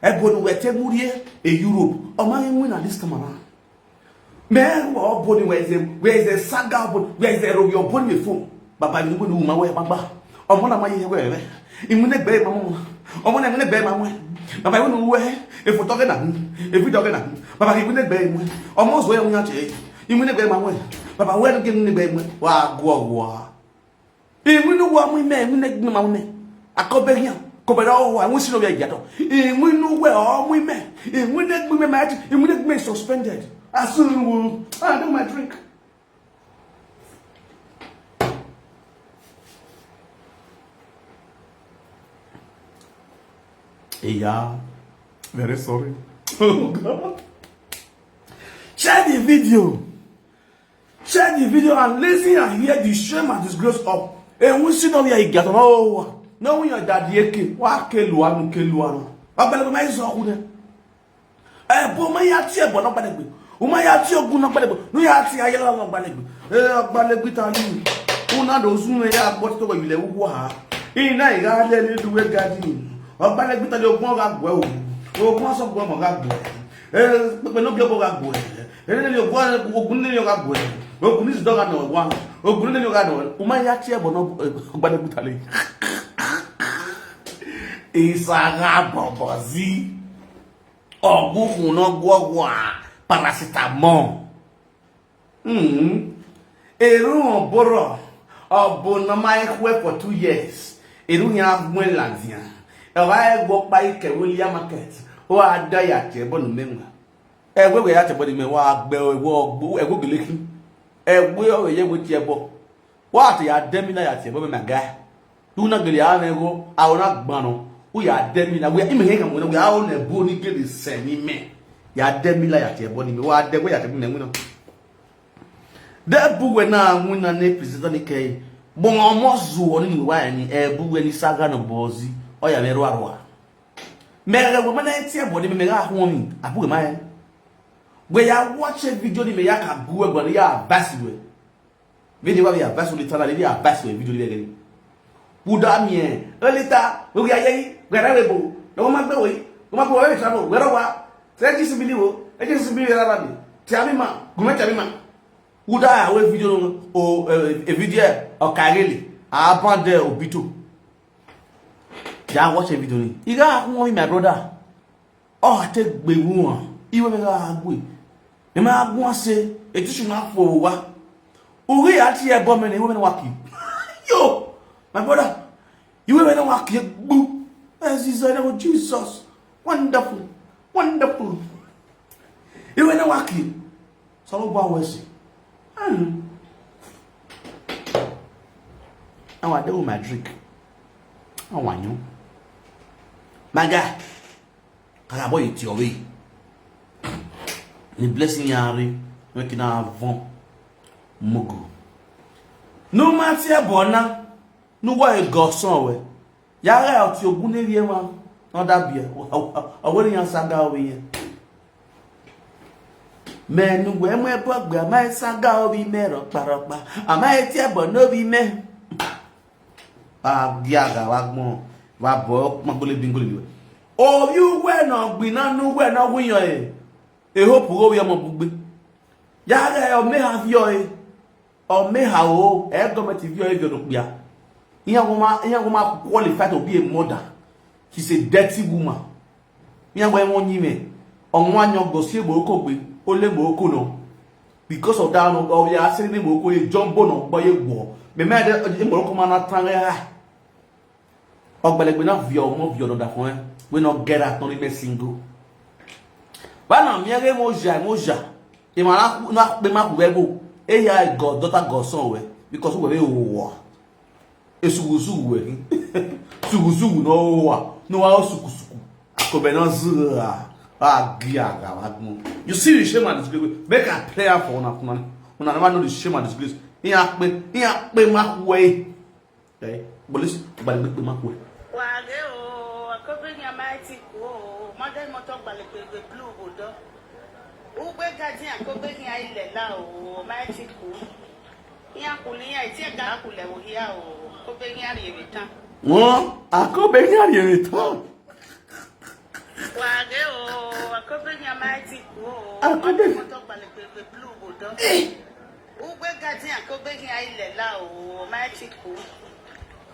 Ebonu wete murie e Europe. O ma yin wina this time around. Me wa oboni where is the, where is the saga oboni, where is the robi oboni me phone. Baba ni wini uma we baba. Omo na ma ye we we. Imune gbe mama. Omo na imune gbe mama. Baba wini we. E photo ge na. E video ge na. Baba ki imune gbe mu. Omo zo ya mu ya che. Imwinegbe ma we. Baba we no ge imwinegbe mwe. Wa gwo gwo. Imwinu wa mu ime, imwinegbe ma mu ime. Akobe hian. Kobe da o wa, imwinu sino ya giato. Imwinu we o mu ime. Imwinegbe me ma ti, imwinegbe suspended. Asun wo. Ah, do my drink. Yeah, very sorry. Oh God. Share the video. Share the video and listen and hear the shame and disgrace of. Eh, we see no where he got on. Oh, no, we are daddy eke. Wa kelu anu, kelu anu. Wa bele ma izo kune. Eh, bo ma ya tie bo no gbadegbe. O ma ya tie ogun no gbadegbe. No ya tie ayela no gbadegbe. Eh, gbadegbe ta ni. Una do sun ya gbo to we le wu ha. Ina iga le ni duwe gadi. Gbadegbe ta le ogun ga gbo o. Ogun so gbo mo ga gbo. Eh, pe no bi ogun ga gbo. Eh, le ogun, ogun ni ga gbo. Ogun ni do ga no wa. Ogun ni ga no. O ma ya tie bo no gbadegbe ta le. Isaga bobozi. Ọgwụ kwụ n'ọgwụ ọgwụ a, paracetamol. Mm. Eru oboro, obo na my for two years. Eru ya mwe ladia. E wa egbo pa ike William Market. O ada ya che bo no menwa. Egwe we ya che bo ni me wa gbe egwe ogbo, egwe geleki. Egwe o ye we che bo. What ya demi na ya che bo me maga. Una gele ya nego, a ona gbano. U ya demi na we ime he ka mo na we a ona bu ni gele se ni me. Ya demi la ya che bo ni me. Wa de we ya che bo ni me na. De bu we na mu na ne presenter ni ke. Bo mo zu oni ni wa ni e bu we ni saga no bozi. O ya me ro arwa. Me ga we ma na tie bo ni me ga hu mi. Abu we ma e. We ya watch a video ni me ya ka gu we bo ni ya basi we. Video wa ya basi ni tala ni ya basi we video ni be gani. Buda mi e. Elita, we ya ye, we ra we bo. No ma gbe we. No ma gbe we travel. We ro wa. Se ji si bi ni wo. E ji si bi ra ba mi. Ti ami ma. Gume ti ami ma. Uda ya we video no. O, eh, e video o ka gele. A ban de o bito. Ya watch a video ni. Iga hu mi, my brother. Oh, I take gbe wan. Iwe me ga gbe. E ma gu ase. E ti su na fo wa. Uri ati e bo me ni, iwe me na wa ki. Yo, my brother. Iwe me na wa ki gbu. Eh, Jesus, oh Jesus. Wonderful. Wonderful. Iwe na wa ki. So lo gba we si. Hmm. Now I dey with my drink. I want you. My guy. Kaka boy, it's your way. The blessing yari. Make it na avon. Mugu. No matter bona. No wa e go somewhere. Ya ga oti ogun ne ye ma. No da bia. Awori yan saga obi yen. Me nu we mo ebo gbe, ama e saga obi me ropa ropa. Ama e ti ebo no bi me. A gi aga wa gbon. Wa bo ma gbole bingole bi. O yu we no gbi na nu we no wi yan e. E hope wo wi omo bugbe. Ya ga o me ha vi o e. O me ha o, e government vi o e vi o do pia. Iya go ma, iya go ma qualify to be a mother. She's a dirty woman. Iya go e mo nyi me. O nwa nyo go si e bo ko gbe, o le mo ko no. Because of that, no, o ya se ni mo ko ye jumbo no, bo ye wo. Me me de e mo ko ma na tan ya. Ogbelegbe na vi o mo vi o do da fun e. We no get out no be single. Ba na mi ere mo ja, mo ja. E ma na, na pe ma ku we bo. E ya e go daughter go son we. Because we we wo. E sugu sugu we. Sugu sugu no wa. No wa sugu sugu. Ko be na zura. A gi aga wa gbon. You see the shame and disgrace. Make I play am for una, una. Una never know the shame and disgrace. Iya pe, iya pe ma ku we. Eh, police, gbalegbegbe ma ku e. Wage o, akobe ni amaiti ku o, mother motor gbalegbegbe blue bodo. Ugbe gaji akobe ni aile la o, maiti ku. Iya kuli ya iti ga kule o ya o, akobe ni ari ebetan. Won, akobe ni ari ebetan. Wage o, akobe ni amaiti ku o. Akobe. Mother motor gbalegbegbe blue bodo. Eh. Ugbe gaji akobe ni aile la o, maiti ku.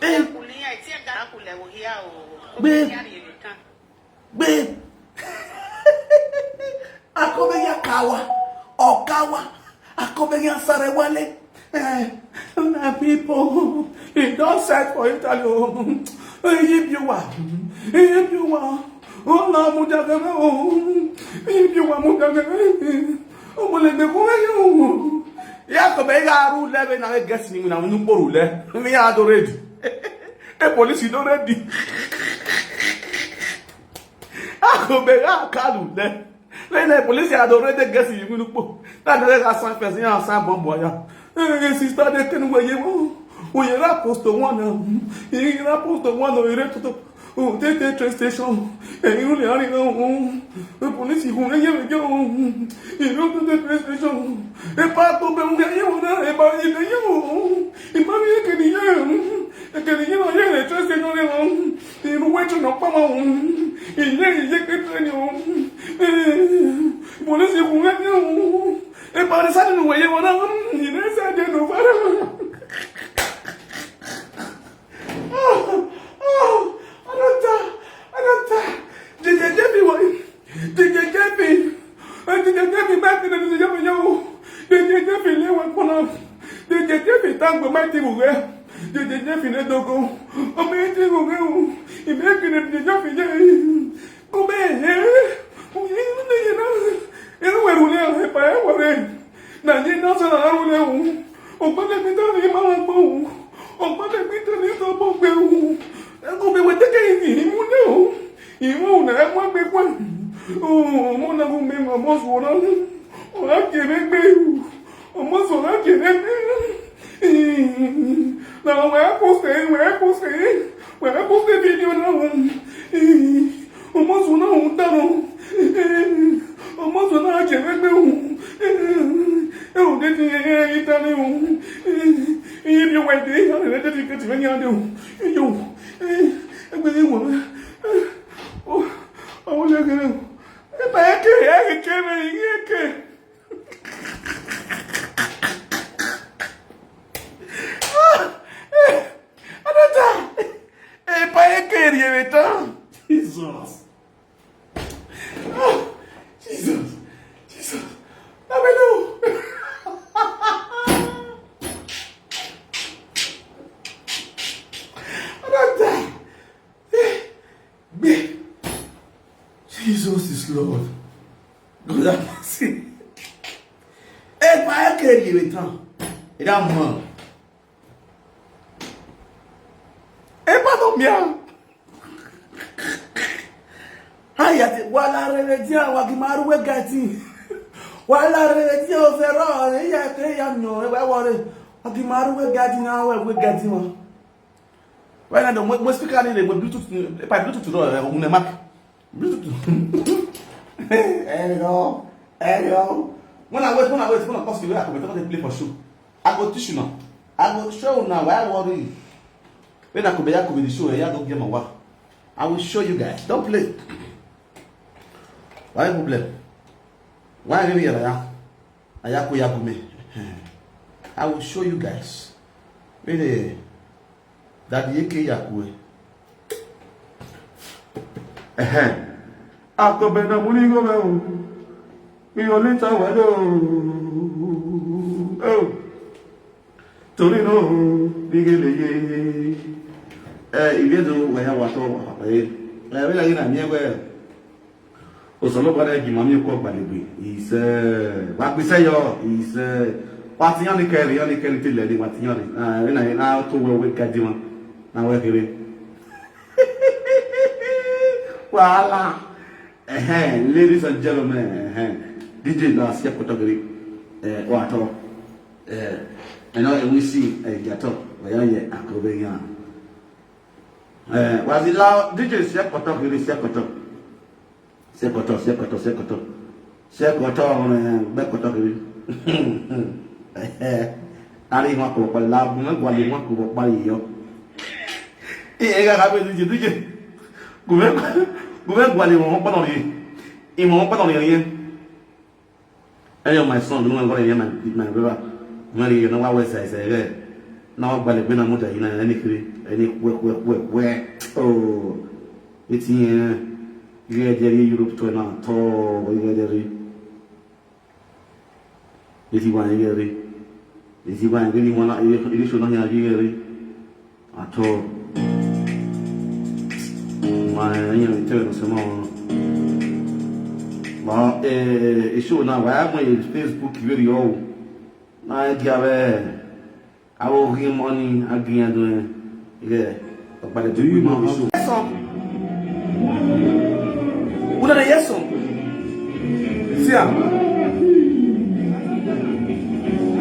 Eh. Kuli ya iti ga kule o ya o. Gbe. Akobe ni ari ebetan. Gbe. Akobe ya kawa. O kawa. Akobegi Asare Wale. Eh, my people, e don set for Italy o. If you want, if you want, oh, no, mujagebe o. If you want, mujagebe. Omolegbe kuwe yo. Ya ko be ga ru le be na we guest ni na nu poru le. Mi a do ready. E police don ready. Akobegi Akalu le. Lẹ́yìn náà, police had already guessed you, you know. That the last time person here, some bomb boy. Eh, sister, they can wear you. We are post one. We are post one. We are to, to, oh, take the train station. Eh, you only are in the police, you won't get you. You know, to the train station. A part of them, you know, about you. You might be a can hear the train station. Inú wẹ́tù náà pamọ́ òun. Ìyá ìyá kékeré ni òun. Police kò rẹ́ ní òun. Ẹ bá rí sáré nù wẹ̀yẹ wọn náà. Ìrẹ́ sáré nù fara. Anata, Anata, jẹjẹjẹ bí wọ̀nyí. Jẹjẹjẹ bí, jẹjẹjẹ bí bá ti lè jẹjẹjẹ bí yẹn o. Jẹjẹjẹ bí lé wọn kọ́nà. Jẹjẹjẹ bí táǹgbọ̀n bá ti wù rẹ́. Jẹjẹjẹ bí lé dogo. Ọmọ yẹn ti wù rẹ́ o. Ìbí kìnnì jẹjẹjẹ bí yẹn. Kò bẹ́ẹ̀ yẹn. Òye ń lè yẹn náà. Ẹ̀rù ẹ̀rù lé ọ̀hẹ́ pa ẹ̀ wọ̀ rẹ̀. Nà yẹn náà sọ̀rọ̀ àrùn lé o. Ọ̀gbọ́n lẹ́gbẹ̀ẹ́ tó ní máa ń gbọ́ o. Ọ̀gbọ́n lẹ́gbẹ̀ẹ́ tó ní sọ bọ́ gbẹ o. Ẹ̀kọ́ mi wẹ̀ tẹ́kẹ̀ yìí ní mú lé o. Ìwọ ò náà mọ́ gbé pẹ́. Ọmọ náà kò gbé mọ́ sùn náà. Ọ̀rá kéré gbé. Ọmọ sọ̀rọ̀ kéré gbé. Náà wẹ́ẹ́ kó sẹ́yìn, wẹ́ẹ́ kó sẹ́yìn, wẹ́ẹ́ kó sẹ́yìn fídíò náà wọ́n. Ọmọ sọ̀rọ̀ náà ń dáná. Ọmọ sọ̀rọ̀ náà kéré gbé wọ́n. Ẹ ò dé ti ẹ ẹ ìtàlẹ́ wọ́n. Iye bí wọ́n ẹ̀ dé, ọ̀rẹ́ rẹ̀ dé ti kẹ́tì fẹ́ ní adé wọ́n. Iye wọ́n. Ẹgbẹ́ yìí wọ́n. Àwọn olóògùn náà. Ẹ bá ẹ kéré, ẹ kéré, ẹ kéré. Anata, e pa e keri e tan. Jesus. Ah, Jesus. Jesus. Abelo. Anata. Eh, gbe. Jesus is Lord. God have mercy. E pa e keri e tan. E da mo. E pa no mia. Aya ti wala rere dia wa ki maru we gati. Wala rere dia o fero e ya te ya no e wa wore. Wa ki maru we gati na we we gati mo. Wa na do mo speaker ni le mo Bluetooth, e pa Bluetooth do e mo ne mak. Bluetooth. Hello. Hello. When I wait, when I wait, when I pause the way I come, I play for show. I go teach you now. I go show you now. Why worry? When I come back, I come with the show. I don't get my work. I will show you guys. Don't play. Why problem? Why really yala ya? Ayako yagume. I will show you guys. Really, that yeke yakue. Ehem. Akobe na muni go me o. Mi o lita we do. Oh. Torí náà, bígele yé. Eh, ìgbésẹ̀ wẹ̀yà wà tọ́ wà pàpà yé. Eh, bí láyé náà ní ẹgbẹ́. Òsòlóbọ̀dá ẹ̀jì màmí kọ́ gbàlejò. Ìṣe, wà gbèsè yọ. Ìṣe, wà ti yán ni kẹrin, yán ni kẹrin ti lẹ̀ ni wà ti yán ni. Ah, rí náà, náà tó wẹ owó gajì wọn. Náà wẹ́ kiri. Wàhálà. Ehem, ladies and gentlemen, ehem. D J na siya kotogiri. Eh, wato. Eh, eno ewisi, eh, jato. Waya ye akobe ya. Eh, wazi la D J siya kotogiri, siya koto. Siya koto, siya koto, siya koto. Siya koto, eh, be kotogiri. Eh, ari wọn kò pẹ̀lú la, mo gba le wọn kò pẹ̀lú yo. Eh, eh, ga be D J, D J. Gume, gume gwali wọn pa no ni. Imo wọn pa no ni. Any of my son, no one gonna hear my, my brother. Mari, you know what was I say? Now, but the bina muda, you know, any kiri, any work, work, work, work. Oh, it's here. You get there, Europe to an hour, to, you get there. Ezi wa ngere. Ezi wa ngere ni wana ile ile shona ya ngere. Ato. Ma ya ni tell no sema wa. Ma eh isu na wa mo Facebook video. Na ya be. I will give money again doing. Yeah. But do you know this? Yes, sir. Una dey hear song. See am.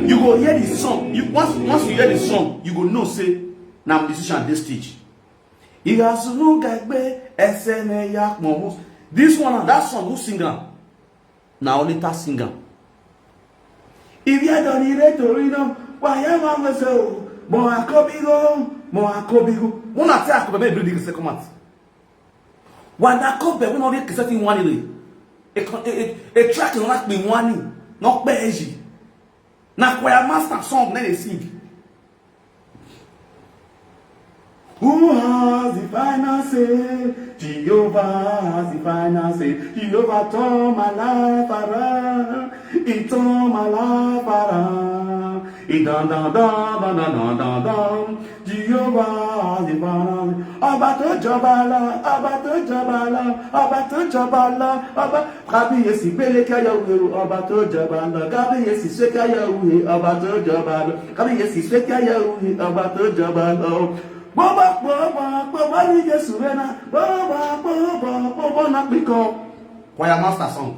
You go hear the song. You once once you hear the song, you go know say na musician dey stage. Ìhàsùnú gàgbé ẹsẹ̀ mẹ́yà pọ̀nmọ́. This one na that song who sing am? Na only that sing am. If you don't need it to read them, why am I so? Mo akobigo, mo akobigo. Mo na te akobe me bring the second month. Wa na ko be we no dey cassette in one day. A, a, a, a track no like me one, not peji. Na choir master song na dey sing. Who has the final say? Jehovah has the final say. Jehovah turn my life around. He turn my life around. He dun dun dun dun dun dun dun dun. Jehovah has the final say. Ọba tó jọba lọ, ọba tó jọba lọ, ọba tó jọba lọ, ọba kábíyèsí gbélé káyọ̀ wèrò, ọba tó jọba lọ, kábíyèsí ṣe káyọ̀ wèrò, ọba tó jọba lọ, kábíyèsí ṣe káyọ̀ wèrò, ọba tó jọba lọ. Bọ́bá bọ́bá bọ́bá ní Jésù rẹ̀ náà, bọ́bá bọ́bá bọ́bá náà pín kan. Choir master song.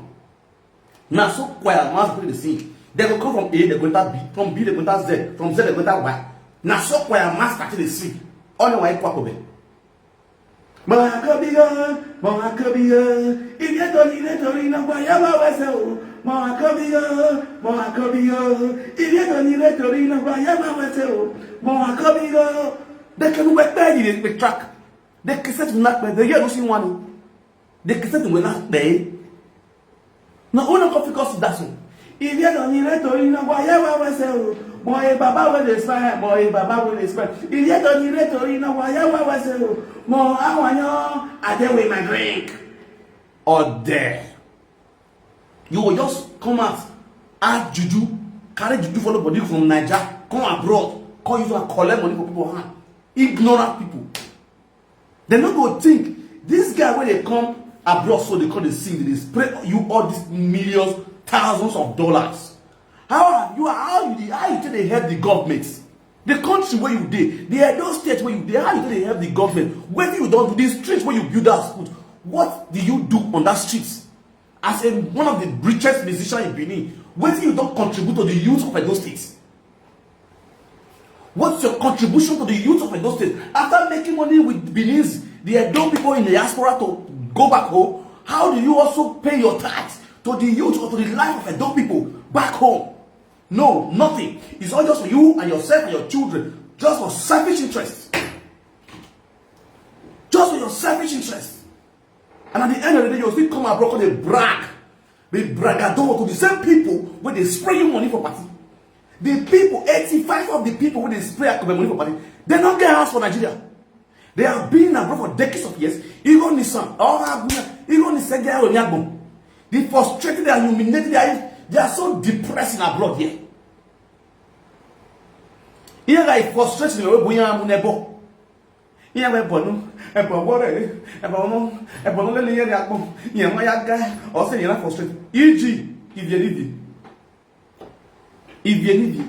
Na so choir master dey sing. They go come from A, they go enter B, from B they go enter Z, from Z they go enter Y. Na so choir master dey sing. All the while kwako be. Mo akobiyo, mo akobiyo. Ilé tó ní ilé tó rí náà wáyé wá wẹsẹ̀ o. Mo akobiyo, mo akobiyo. Ilé tó ní ilé tó rí náà wáyé wá wẹsẹ̀ o. Mo akobiyo. They can work there in the track. They can set to knock, but they hear no sing one. They can set to knock there. Na una come fit come sit down so. If you don't need to, you know, why you ever say, oh, boy, Baba will dey smile, boy, Baba will dey smile. If you don't need to, you know, why you ever say, oh, mo, I want you, I dey with my drink. Or there. You will just come out, add juju, carry juju follow body from Naija, come abroad, come use and collect money for people hand. Ignorant people. They no go think this guy wey dey come abroad so they come dey sing, they dey spray you all these millions, thousands of dollars. How are you? How you dey, how you take dey help the government? The country where you dey, the Edo state where you dey, how you take dey help the government? Wetin you don do? The street where you build that school, what do you do on that street? As a one of the richest musician in Benin, wetin you don contribute to the youth of Edo State? What's your contribution to the youth of Edo State? After making money with Benin's, the Edo people in the diaspora to go back home, how do you also pay your tithes to the youth or to the life of Edo people back home? No, nothing. It's all just for you and yourself and your children, just for selfish interest. Just for your selfish interest. And at the end of the day, you still come abroad and dey brag. Be bragador to the same people wey dey spray you money for party. The people, eighty-five of the people wey dey spray Akobe money for party, they no get house for Nigeria. They have been abroad for decades of years. Igo Nissan, or Agunya, Igo Nissan, they are Onyagbon. They frustrated, they are humiliated, they are, they are so depressed in abroad here. Here I frustrate me, we are Munebo. Ihe wee bọnụ, ebe ọgbọrọ ebe ọmụ, ebe ọmụ lele ihe dị akpọ, ihe nwa ya gaa, ọ sị ihe na frustrate. E G, Ivie Livie. Ivie Livie.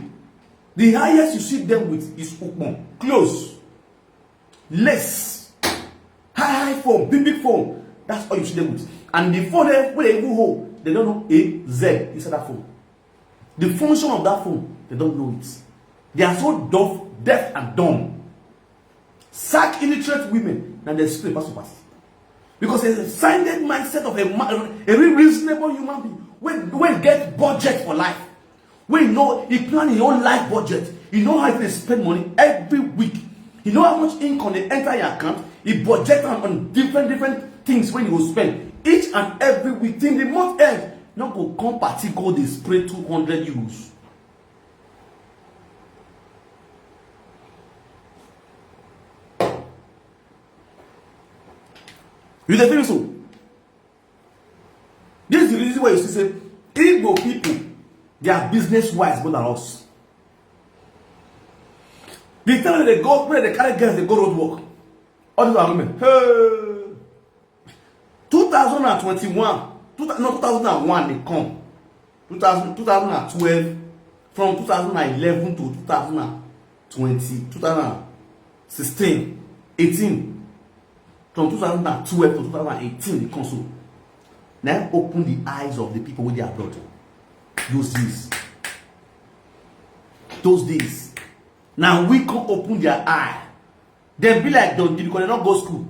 The highest you see them with is ukpon, clothes, lace, high, high phone, big, big phone. That's all you see them with. And the phone, eh, wey they even hold, they don't know A Z inside that phone. The function of that phone, they don't know it. They are so deaf, deaf and dumb. Sack illiterate women, na dey spray pass pass. Because a sounded mindset of a ma-, a real reasonable human being wey, wey get budget for life, wey know, he plan his own life budget, he know how he dey spend money every week, he know how much income dey enter him account, he budget am on different, different things wey he go spend each and every week till the month end. No go come party go dey spray two hundred euros. You dey feel me so? This is the reason why you see say Igbo people, They are business wise more than us. The time wey dem go, wey dem carry girls dey go road work, all these our women, hey, two thousand and twenty-one, two thou-, no, two thousand and one dey come, two thousand, two thousand and twelve, from two thousand and eleven to two thousand and twenty, two thousand and sixteen, eighteen, from two thousand and twelve to two thousand and eighteen dey come so. Na im open the eyes of the people wey dey abroad. Those days, those days, na we come open their eye. Dem be like dundee because dem no go school.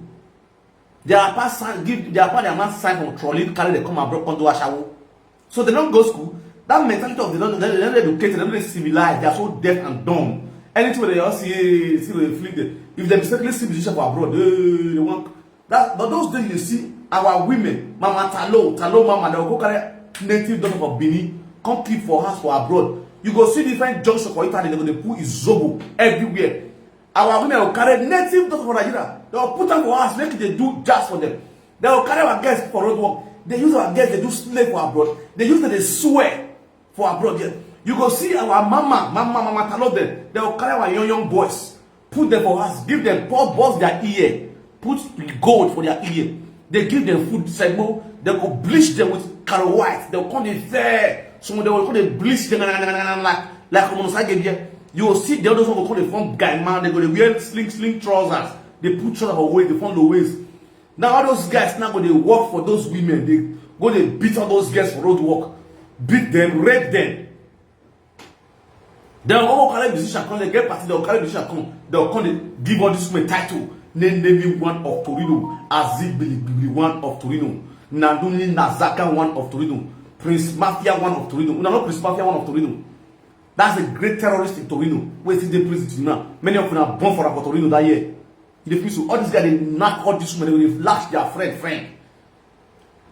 Their papa sign, give their papa, their man sign for trolley, carry dem come abroad, come do ashawo. So dem no go school. That mentality of dem no, dem no dey educated, dem no dey civilized. They are so deaf and dumb. Anything wey dem just see, see dem fling dem. If dem mistakenly see musician for abroad, eh, dem wan. That, but those days you see our women, Mama Talo, Talo Mama, dem go carry native daughter for Benin, come keep for house for abroad. You go see different junction for Italy, dem go dey put izobo everywhere. Our women go carry native daughter for Nigeria, dem go put am for house, make e dey do jazz for dem. Dem go carry our girls for road work, dey use our girls dey do slave for abroad, dey use dem dey swear for abroad there. You go see our mama, mama, Mama Talo dem, dem go carry our young, young boys, put dem for house, give dem pot, burst their ear, put gold for their ear. Dem give dem food, semo, dem go bleach dem with Carol White, dem go come dey fair. Some of dem go come dey bleach dem like, like Omonosage there. You go see dem, those one go come dey form guy man, dem go dey wear sling, sling trousers, dey put trousers for waist, dey form low waist. Now all those guys now go dey work for those women, dey go dey beat all those girls for road work, beat dem, rape dem. Dem go carry musician come, dem get party, dem go carry musician come, dem go come dey give all these women title. Name, name me one of Torino, Aziz Biligbili one of Torino, Nanduni Nazaka one of Torino, Prince Mafia one of Torino. Una know Prince Mafia one of Torino? That's a great terrorist in Torino wey still dey prison till now. Many of una born for am for Torino that year. You dey feel so? All these guys dey knack all these women, dem dey lash their friend, friend.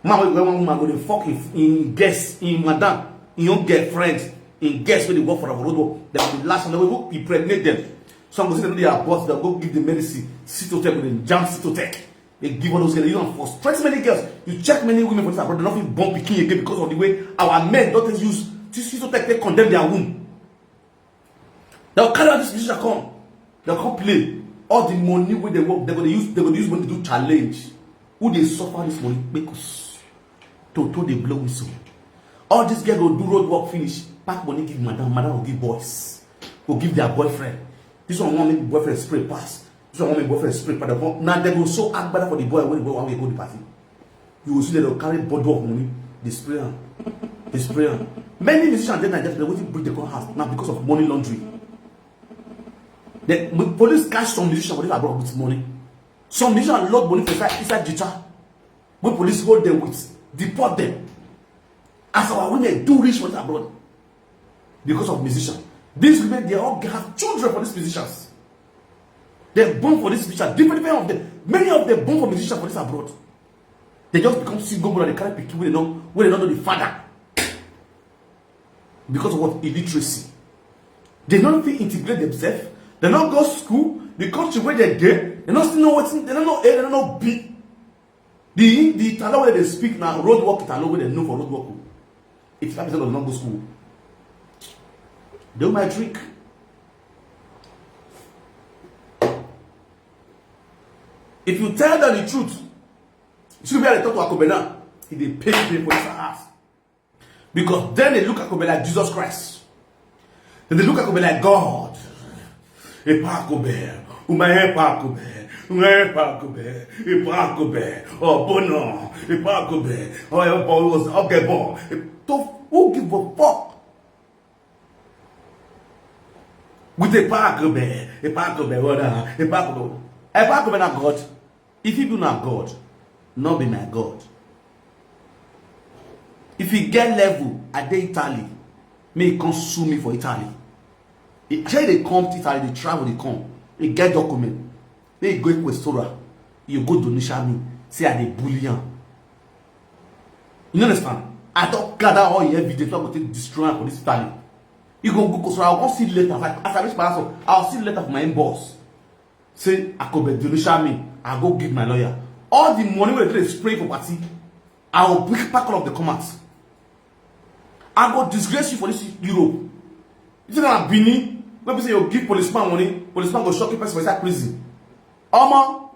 Man wey, wey one woman go dey fuck im, im guest, im madam, im own girlfriend, im guest wey dey work for am for road work. Dem go dey lash am, dem go even impregnate dem. Some go say dem no dey abort, dem go give dem medicine. Cytotec, go dey jam Cytotec. Dey give all those girls. You know, for stress many girls. You check many women for this abroad, dem no fit born pikin again because of the way our men don take use Cytotec take condemn their womb. Dem go carry all this musician come. Dem come play. All the money wey dem work, dem go dey use, dem go dey use money do challenge. Who dey suffer this money? Kpekus. Toto dey blow whistle. All this girl go do road work finish, pack money give madam, madam go give boys, go give their boyfriend. This one wan make boyfriend spray pass. This one wan make boyfriend spray pass. Dem come, na dem go sew agbada for the boy wey the boy wan wear go the party. You go see dem dey carry bottle of money, dey spray am, dey spray am. Many musicians dey Nigeria today, wetin bring dem come house na because of money laundering. The police catch some musician for this abroad with money. Some musician load money for inside, inside jita. Wey police hold dem with, deport dem. As our women do rich for this abroad because of musician. These women, they all have children for these musicians. Dem born for this musician. Different, different of them. Many of them born for musician for this abroad. Dem just become single mother, dey carry pikin wey dem no, wey dem no know the father because of what? Illiteracy. Dem no fit integrate themselves. Dem no go school. The country wey dem dey, dem no still know wetin, dem no know A, dem no know B. The, the Italo wey dem dey speak na road work Italo wey dem know for road work o. Eighty-five percent of dem no go school. Dem my trick. If you tell them the truth, you see where I talk to Akobe now, e dey pain me for this house. Because dem dey look Akobe like Jesus Christ. Dem dey look Akobe like God. Epa Akobe, umaye Epa Akobe, umaye Epa Akobe, Epa Akobe, Obono, Epa Akobe, Oye Obo was Ogebo. To, who give a fuck? With Epa Akobe, Epa Akobe, what, uh, Epa Akobe. Epa Akobe na God. If you do na God, no be my God. If you get level, I dey Italy. Make you come sue me for Italy. E, shey you dey come to Italy, dey travel, dey come. You get document. Make you go Questora. You go denuncia me. Say I dey bully am. You no understand? I don gather all your evidence wey I go take destroy am for this Italy. You go go Questora, I go come see letter. As I, as I reach my house, I go see letter for my inbox. Say Akobe denuncia me, I go give my lawyer. All the money wey dem take dey spray for party, I will pick, pack all of the comot. I go disgrace you for this Europe. You think na Benin? Wey be say you give policeman money, policeman go shock you person for inside prison. Omo,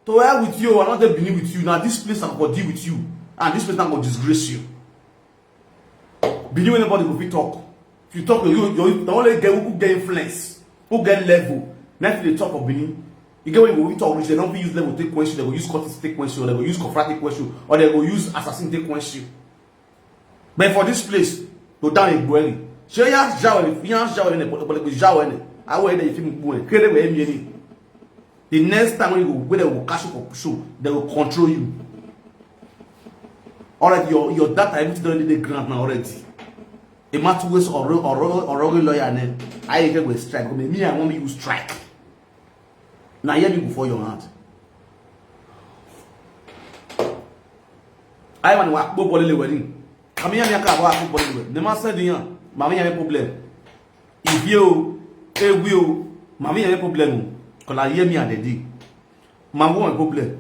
to hell with you, I no dey Benin with you. Na this place I go deal with you, and this place na go disgrace you. Benin wey nobody go fit talk. If you talk, you you the only get who get influence, who get level. Na if you dey talk for Benin, you get when you go fit talk reach, they don fit use level take quench you, they go use cutlass take quench you, or they go use cofra take quench you, or they go use assassin take quench you. But for this place, to down a bueli. Shey ya jawe, ya jawe ne, but but jawe ne. I wear the film bueli. Kede we mi ni. The next time when you go, when they will catch you for show, they will control you. Already, your your data, everything don dey grant now already. A matter ways or or or lawyer ne. I get go strike. Me, I want you strike. Na here me go for your hand. I want wa kpo bolele wedding. Kami ya mi aka wa kpo bolele. Ne ma send yan. Ma mi ya problem. If you, eh, we o. Ma mi ya problem. Kola ye mi adedi. Ma wo problem.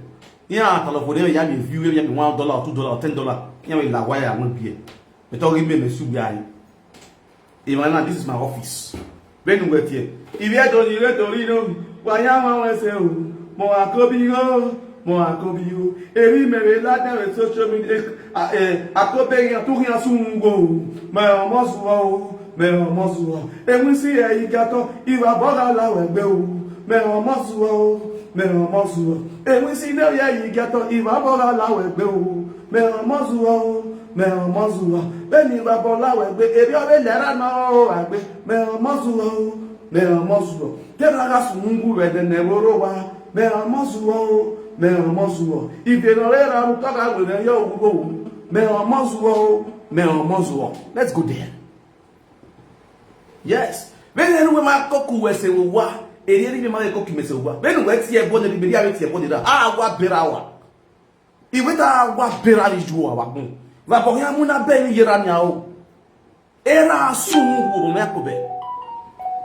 Ya talo for ya mi view ya mi one dollar or two dollar or ten dollar. Ya mi la wa ya mo bi e. Me to gi me me su bi ayi. Imana, this is my office. When you were here, if you don't you don't you know why am I say oh, mo akobi oh, mo akobi oh. Eri mere la na social media, eh, akobe ya tu ya sungo. Me omosuo, me omosuo. Enwisi ya igato iwa boga la wegbe o. Me omosuo, me omosuo. Enwisi na ya igato iwa boga la wegbe o. Me omosuo, me omosuo. Beni wa bola wegbe, ebi obe lera na o agbe. Me omosuo, me omosuo. Tera ga sungu wede ne boro wa. Me omosuo, me omosuo. Ife no lera ru toga wede yo ugo. Me omosuo, me omosuo. Let's go there. Yes. When you ma koku wese wa. Eri eri ma koku mese wa. When we tie bo ne bi ya tie bo ne da. Ah, wa berawa. Iwe ta wa bera ni ju wa gun. Va bo ya mu na be ni yera ni a o. Era su mu wo me ko be.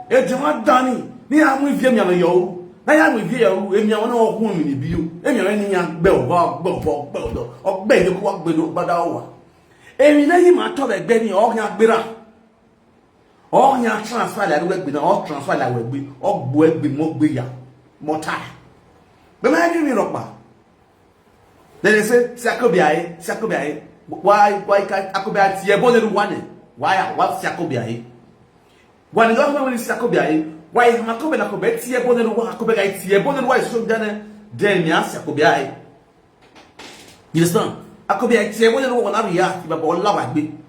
E je wa dani ni a mu vie mi a yo. Na ya mu vie yo, e mi a na o ku mi ni bi yo. E mi a ni ya gbe o ba gbe o gbe o do. O gbe ni ko wa gbe do ba da o wa. E mi na yi ma to be gbe ni o ya gbera. Ọ nya transfer la wegbe na, ọ transfer la wegbe, ọ gbo egbe mo gbe ya, mo ta. Be ma gi mi ropa. Then they say, si akobi aye, si akobi aye. Why, why can't akobi aye tie bo ne ru wane? Why, why si akobi aye? Why the government will si akobi aye? Why ma akobi na akobi tie bo ne ru wa, akobi aye tie bo ne ru wa so dane. Then mi a si akobi aye. You understand? Akobi aye tie bo ne ru wa na ru ya, ti ba bo la wa gbe.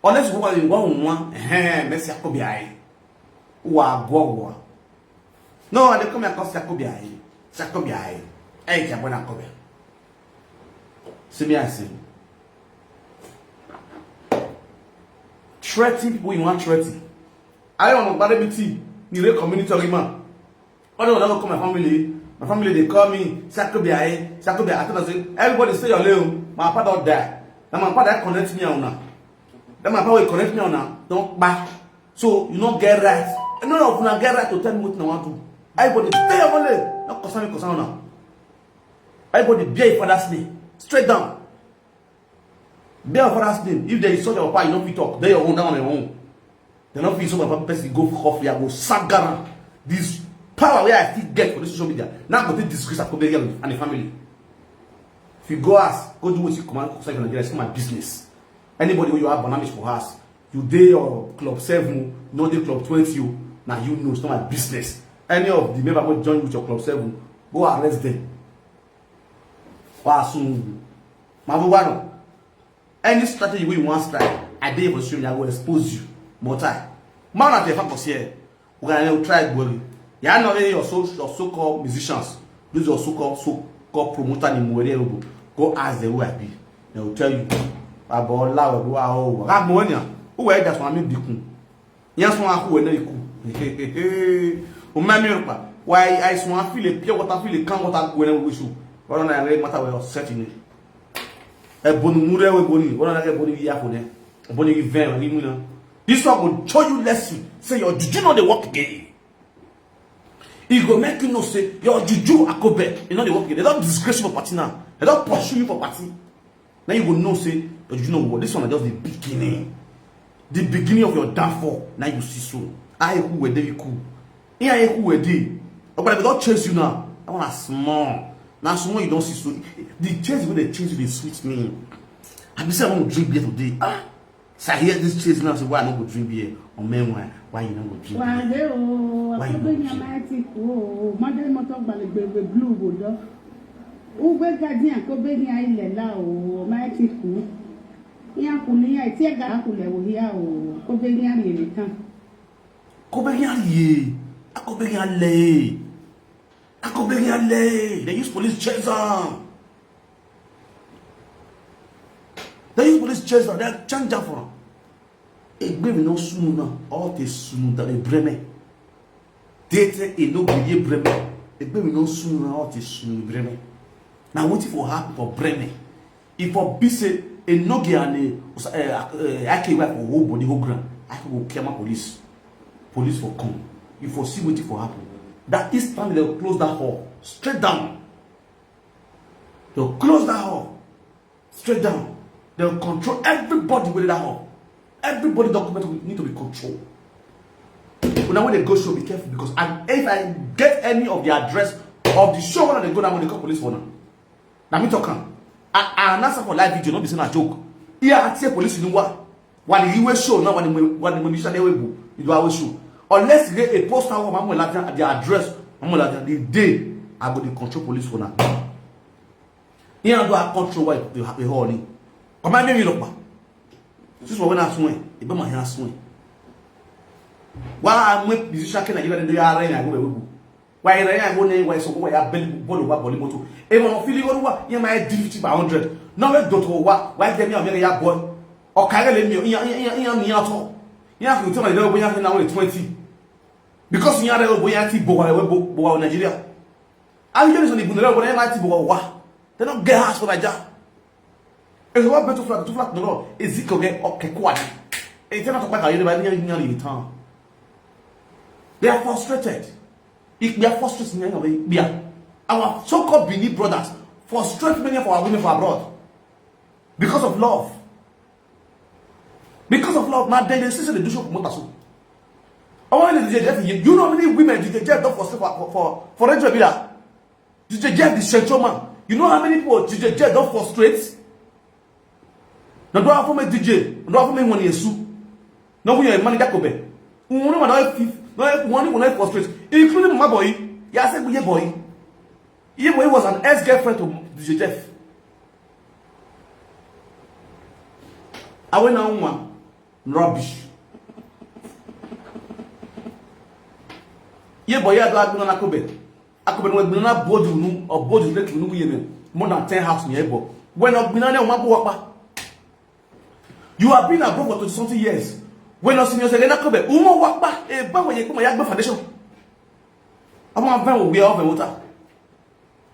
Unless you want to go one, eh, let's say Akobi aye. Wa go wa. No, they come across Akobi aye. Akobi aye. Hey, Jabona Akobi. See me, I see. Threaten people you want threaten. I don't know, but everything. You read community argument. All the one come my family. My family they call me Sakobi aye, Sakobi aye. I tell them say everybody stay your lane. My papa don't die. Now my papa that connect me on now. Then my papa will connect me on now. Don't back. So you not get right. And none of you not get right to tell me what I want to. Everybody stay your lane. Not concern me concern now. Everybody bear your father's name. Straight down. Bear your father's name. If they insult your papa, you don't fit talk. They your own down your own. They don't fit insult my papa person go for coffee. I go sagara. This power where I still get for this social media. Now go take disgrace Akobe and the family. If you go ask, go do what you command, it's not my business. Anybody who you have banamish for house, you dey your club seven, no dey club twenty, oh, now you know it's not my business. Any of the member will join with your club seven, go arrest them. Wa soon. My brother, any strategy we want strike, I dey for show you, I will expose you. More time. Man, I tell you, here. We gonna try glory. Ya no your so your so-called musicians. Those your so-called so-called promoter in Mwere Erubu. Go ask them who I be. They will tell you. Baba Ola we go ah oh. Ga mo nya. Who we just want me bikun. Yan so aku we na iku. O ma mi pa. Why I so feel a pure water, feel a can water go na we so. What on I matter we are setting it. Ebonu mure we boni. What on I boni ya for them. Boni even we muna. This one go show you lesson. Say your juju no dey work again. E go make you know say your juju Akobe, you know dey work again. They don't disgrace you for party now. They don't pursue you for party. Now you go know say your juju no work. This one na just the beginning. The beginning of your downfall, now you see so. I who were there, you cool. Yeah, I who were there. But if they don't chase you now, I want to small. Now, small you don't see so. The chase when they chase you, they sweet me. I be say I want to drink beer today. Ah, so I hear this chase now. Say why I not go drink beer? Or man, why? Why you not go drink beer? Why you not go drink? Mother motor gbalegbegbe blue go do. Ugbe gadi and ko be ni aile la o, my people. Ya kuni ya tie ga kule wo ya o, ko be ni aile tan. Ko be ni aile. Ko be ni aile. Ko be ni aile. They use police chase them. They use police chase them. They change that for them. Egbe mi no sunu na, all te sunu da le breme. Tete e no gbe ye breme. Egbe mi no sunu na, all te sunu breme. Now wetin for happen for breme? If for be say e no get an eh, eh, ake wa for whole body whole ground, I go kill my police. Police for come. If for see wetin for happen, that is time they close that hall straight down. They'll close that hall straight down. They'll control everybody with that hall. Everybody document need to be controlled. But now when they go show, be careful because I, if I get any of the address of the show when they go now, when they call police for now. Now me talk am. I, I answer for live video, not be saying a joke. Here I say police in what? While the way show now, when the when the musician they will you do our show. Unless you get a poster or Mamu Latin at the address, Mamu Latin the day I go to control police for now. Here I do I control why the the whole thing. Come on, me look back. This is what when I swear. If I'm here swear. Why I make musician can I give them the R N I go we go. Why I go ne why so why I beli bolo wa boli moto. E mo fili go wa ye my fifty by hundred. No we do to wa why get me a ya boy. O ka le mi ya ya ya mi ato. Ya ku to my level ya na we twenty. Because ya re bo ya ti bo wa we bo wa Nigeria. I just on the bunero when I ti bo wa. They don't get house for Nigeria. It's what better flat to flat no. Is it okay? Okay, quiet. It's not about how you buy in town. They are frustrated. If we are frustrated in any way, we are. Our so-called Benin brothers frustrate many of our women for abroad because of love. Because of love, now they say they do show motor so. I want to D J Jeff. You know how many women D J Jeff don't frustrate for for for for radio be that? D J Jeff, the central man. You know how many people D J Jeff don't frustrate? No do have for me D J. No do have for me one yesu. No we your man Jacob. One man don't fif. No one one frustrate, including my boy. Yeah, I said we boy. Your boy was an ex-girlfriend to D J Jeff. I went on one rubbish. Ye boy, I do I do na Kobe. Akobe no gbina na bodu nu or bodu le tunu ye me. More than ten house ni ebo. When ogbina ne o ma bo wapa. You have been abroad for twenty something years. When o senior say na Kobe, umo wapa e ba we ye kuma ya gbe foundation. Ama van we oven water.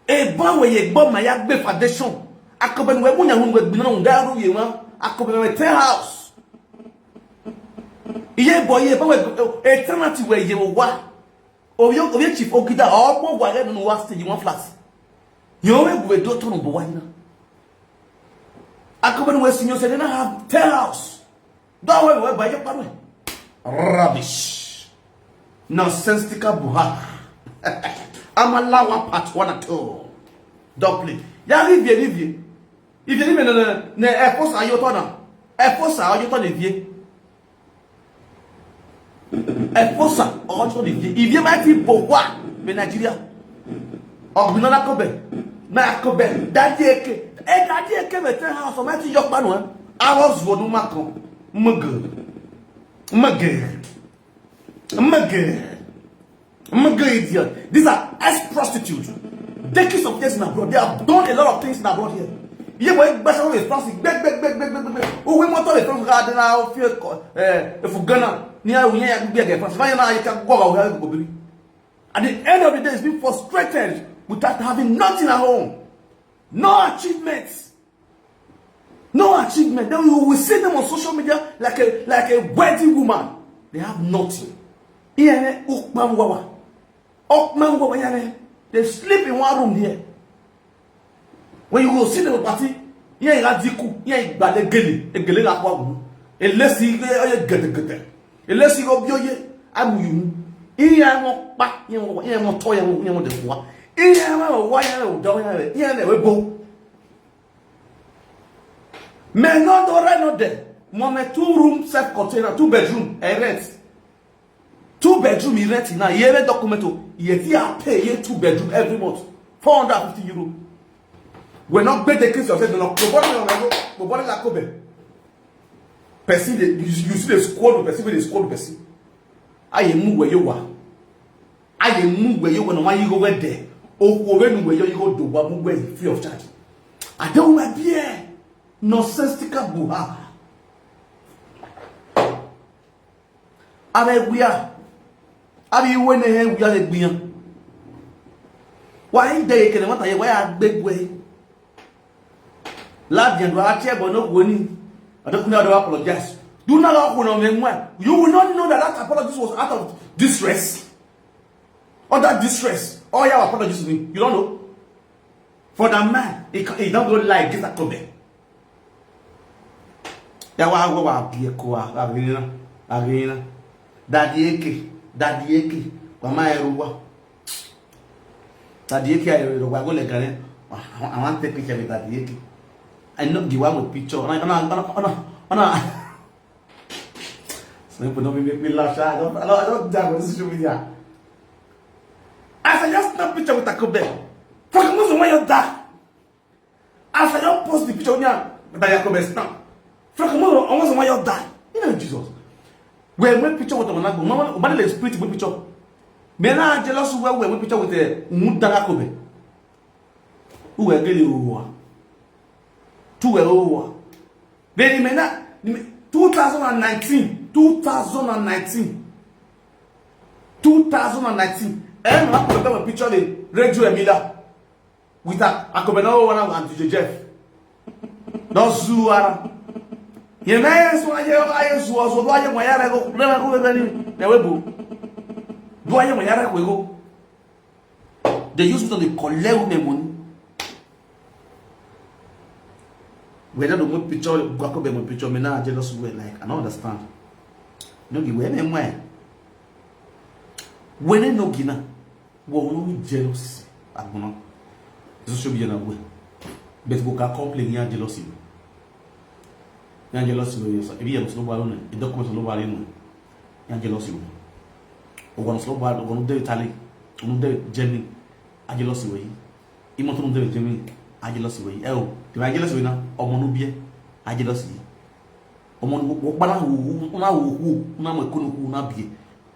E ba we ye gbo ma ya gbe foundation. Akobe we mu nya hu we gbina na unda ru ye wa. Akobe we ten house. Iye boy ye ba we eternity we ye wa. Oyo oyo chief ogida omo wa re nu wa stay one flat. Yo we gwe do tonu bo wa na. Akobe we senior say na have ten house. That way we buy your apartment. Rubbish. Nonsensical buha. I'm a lawa part one and two. Don't play. Ya rivie rivie. If you even no no no e force ayo to na. E force ayo to na vie. E force ayo to na vie. If you might be bowa me Nigeria. Ogbina na Kobe. Na Kobe. Daddy eke. E daddy eke me ten house o might yok panu. I was wonu mako. Muggle. Muggle. Muggle. Muggle idiot. These are ex-prostitutes. Decades of years in abroad. They have done a lot of things in abroad here. Ye boy gbasa we France big big big big big big. O we motor we France ga de na o fi ko eh e fu Ghana. Ni a we ya gbigbe France. Fa ya na ye ka go ga we go biri. At the end of the day, it's been frustrated without having nothing at home. No achievements. No achievement. Then you will see them on social media like a like a wealthy woman. They have nothing. Here, ukpam wawa. Ukpam wawa here. They sleep in one room here. When you go see them at party, here you got diku, here you got the gele, the gele like what. Elesi oye gede gede. Elesi obi oye amuyu. Iya mo pa, iya mo, iya mo to, iya mo, iya mo de kwa. Iya mo wa, iya mo da, iya mo, iya mo bo. Me no do rent no de. Mo me two room self container, two bedroom, I rent. Two bedroom he rent now. He have document o. He have to pay he two bedroom every month. Four hundred fifty euro. We no gbede case yourself. No, nobody no go. Nobody la kobe. Person dey, you, you see the squad of person wey dey squad person. Aye mu we yo wa. Aye mu we yo wa na wa yi go we there. O ko we nu we yo yi go do wa mu we free of charge. I don't want beer. Nonsensical buha. Abe guya. Abi wene he guya le guya. Why dey kele mata ye why agbegwe. Ladian do ache bono woni. Adokuna do apologize. Do not know who no me mwa. You will not know that that apology was out of distress. Under distress. Oh yeah, apologies to me. You don't know. For that man, he, ca- he don't go like this at Kobe. Ya wa wa wa bi ko wa wa ri na wa ri na. Daddy Eke, Daddy Eke, wa ma eru wa. Daddy Eke ayo ro wa go le gare. I want take picture with Daddy Eke. I know the one with picture. Ona ona ona ona. Some people don't make me laugh. I don't I don't I don't die with this social media. As I just snap picture with Akobe. Fuck, I'm not why you die. As I don't post the picture, yeah, that Akobe snap. Fuck, I'm not why you die. You know Jesus. When my picture with the man, man, man, the spirit with picture. Me na jealous where we picture with the Mudara Kobe. Who were getting over? Two were over. Then me na two thousand and nineteen, two thousand and nineteen, two thousand and nineteen. And I put a picture of the Radio Emila with a Akobena one and D J Jeff. No zuara. Ye me so aye aye so so do aye mo yare go. Na ko be ni. Na we bu. Do aye mo yare go. They use to dey collect women money. Whether the more picture, go up more picture, me now jealous way like I don't understand. No give way me why. When no gina, wo wo jealous. Agbona. Social media na way. But go ka complain ya jealousy. Ya jealousy no yes. Ebi ya so ba lo ne. E document lo ba lo ne. Ya jealousy. O wa no so ba lo, o no de Italy. O no de Germany. A jealousy we. Imo to no de Germany. A jealousy we. E o. Te ba jealousy we na. Omo no bie. A jealousy. Omo no wo pa na wo na wo wo na mo ko no ku na bie.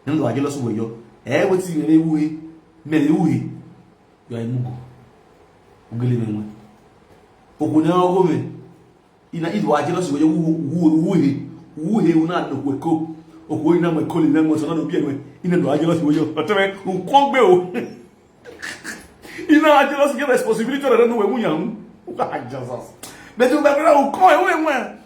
Ndo a jealousy we yo. E we ti me we. Me we. Yo ai mugo. Ugele me mo. Oku na ogo me. Ina idu a jealousy we yo wu wu wu he. Wu he una no we ko. Oku ina mo ko le mo so na no bie we. Ina do a jealousy we yo. Oteme u kon gbe o. Ina a jealousy get responsibility na no we mu yan. Jesus. But you better u kon e we mo.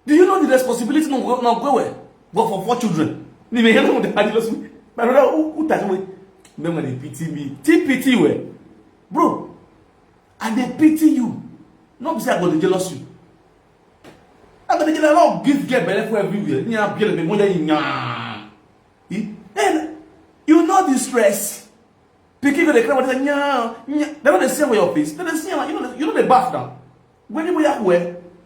Do you know the responsibility no go no go well? Go for four children. Ni me hello the jealousy. My brother, who who touch me? Me when they pity me. T P T we. Bro, and they pity you. No be say I go dey jealous you. I go dey jealous. I don't give girl belle for everywhere. Ni a belle me mo dey nya. Eh? And you know the stress. Pikin go dey cry, but they say, nya, nya. They no dey see am for your face. They dey see am, you know, you know they bath now. When you boy we,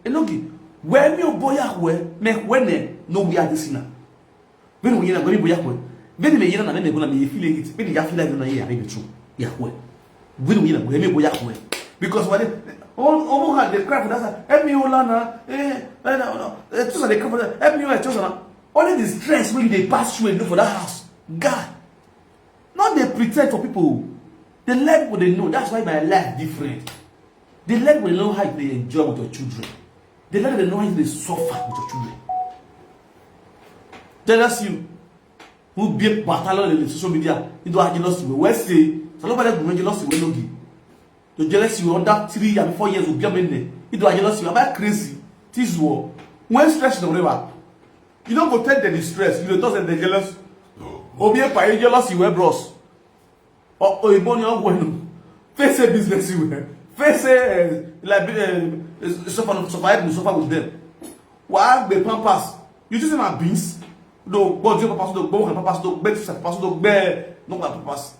enogi. When you boy we, me when eh, no we are this now. When we na when you boy we, when me yina na me go na me feel it. When you feel like na here, I be true. Ya we. When we na when you boy we, because when all all had the cry for that, help me, Olana. Eh, eh, no, no. Eh, just they cry for that. Help me, Olana. Only the stress when they pass through and do for that house. God. Not they pretend for people. They let people they know. That's why my life different. They let people they know how they enjoy with your children. They let them know how they suffer with your children. Jealous you. Who be battalion in the social media? You don't jealous you. Where say? So nobody go jealous you. No be. To jealous you under three years, four years will be a minute. You don't jealous you. Am I crazy? This war. When stress no river. You don't go take the distress. You don't take the jealous. Obi epa you jealous you wear bros. Or or iboni on when face a business you wear. Face a like uh, suffer suffer suffer with them. Why the pampers? You just say na beans. Do gbọ́ di papas, do gbọ́ kan papas, do gbẹ́ tisa papas, do gbẹ́ no kan papas.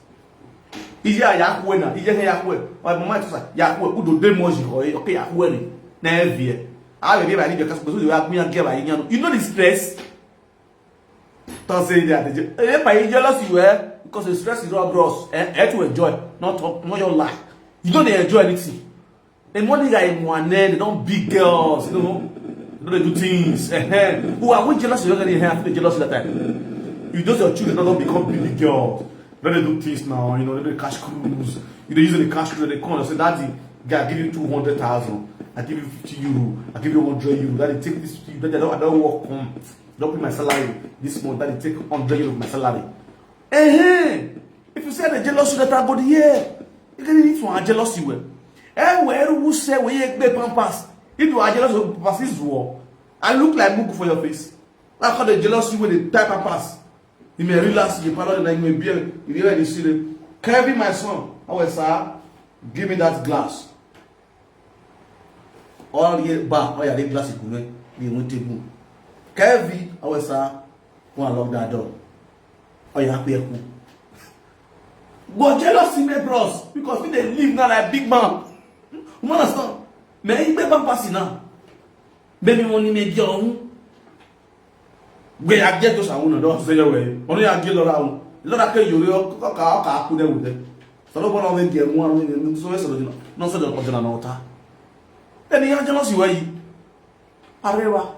Iye ya kwe na, iye ya kwe. Wa mama tisa ya kwe, u do de moji ho, okay, ya kwe ni. Na evie. A be be ba ni be ka so ya gbe ya ge ba yin no. You know the stress. Don't say that. Eh, by jealousy, you eh? Because the stress is all bros. Eh, eh, to enjoy, not not your life. You don't enjoy anything. And one guy in one end, they don't big girls, you know. They don't do things. Eh, eh. Who are we jealous? You're gonna have to jealous that time. You just your children don't become big girls. They don't do things now, you know. They don't cash cruise. You don't use the cash cruise. They call and say, "Daddy, guy, I give you two hundred thousand. I give you fifty euro. I give you hundred euro. Daddy, take this. Daddy, I don't, I don't work. Come, don't pay my salary this month. Daddy, take hundred euro of my salary." Eh, if you say the jealous, that I go there. You can eat one jealousy well. Eh, where who say we egbe pampas? If you are jealous of pampas is war. I look like mugu for your face. I call the jealousy with the type of pass. You may relax, you follow the language beer, you hear the city. Kevin, my son, I will say, give me that glass. All year back, oh yeah, the glass is good. We went to boom. Kevin, I will say, go and lock that door. Oh yeah, happy. But jealousy, my bros, because we they live now like big man. You understand? Me, you better pass it now. Baby, money may be on. Gbe ya je to sa wona do se yo we. Onu ya je lo ra won. Lo ra ke yo yo ko ka ka ku de wo de. So lo bo lo we je mu anu ni so we so lo no. No so lo ko jona no ta. Eni ya jealousy we yi. Arewa.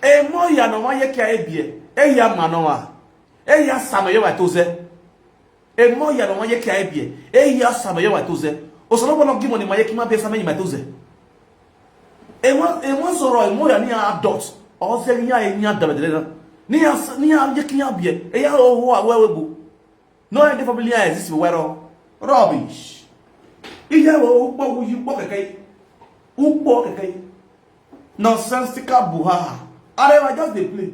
E mo ya no ma ye ke e bie. E ya ma no wa. E ya sa no ye wa to ze. E mo ya no ma ye ke e bie. E ya sa no ye wa to ze. O so lo bo lo gi mo ni ma ye ki ma be sa me ni ma to ze. E mo e mo so ro e mo ya ni adult. O ze ni ya e ni adult de na. Ni ya ni ya ye ki ya bie. E ya o ho a we we bu. No e de family ya exist we ro. Rubbish. Iye wo u po u yi po keke. U po keke. Nonsensical buhaha. Arewa, just dey play.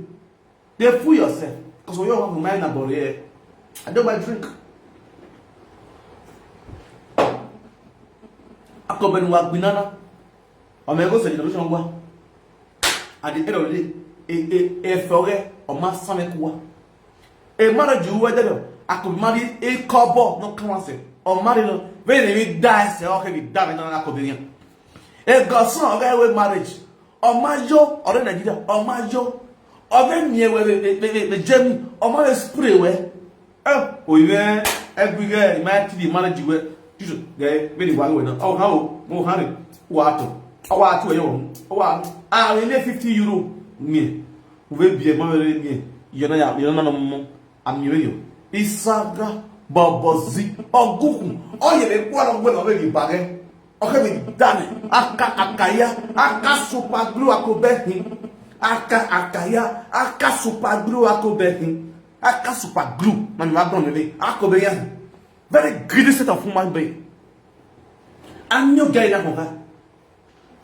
Dey fool yourself. Because we all have mind na body here. I don't buy drink. Akọbẹni wa gbinana. Ọmọ ẹgbẹ́ òsèlú ló ṣan wá. At the end of the day, e e e fọrẹ ọmọ asanmẹkù wa. E marriage wẹ dẹdọ. Akọbẹ marry e kọbọ no come and say. Ọ marry no. Bẹ́ẹ̀ ni mi da ẹsẹ̀ ọkẹ́ mi da mi náà akọbẹ yẹn. E gọ̀ọ́sán ọ̀gá ẹ̀wẹ̀ marriage. Ọmọ ayọ́ ọ̀rẹ́ Nàìjíríà. Ọmọ ayọ́. Ọ̀gá mi ẹ̀wẹ̀ the Germany. Ọmọ rẹ̀ spray wẹ̀. Eh, oyiwe egbighe ima T V marriage we. Juju ge be ni wa we na. O ha o, mo ha re. Wa to. O wa to e yo. O wa. Ah, we le fifty euro. Ni. We bi e ma we ni. Yo na ya, yo na no mo. Ami we yo. Isaga bobozi. Oguku. O ye be kwa no we no be bi ba ge. Okay, we done it. Aka akaya. Aka super glue akobe hin. Aka akaya. Aka super glue akobe hin. Aka super glue. Na mi wa don le. Akobe ya. Very greedy set of human being. And you get that one.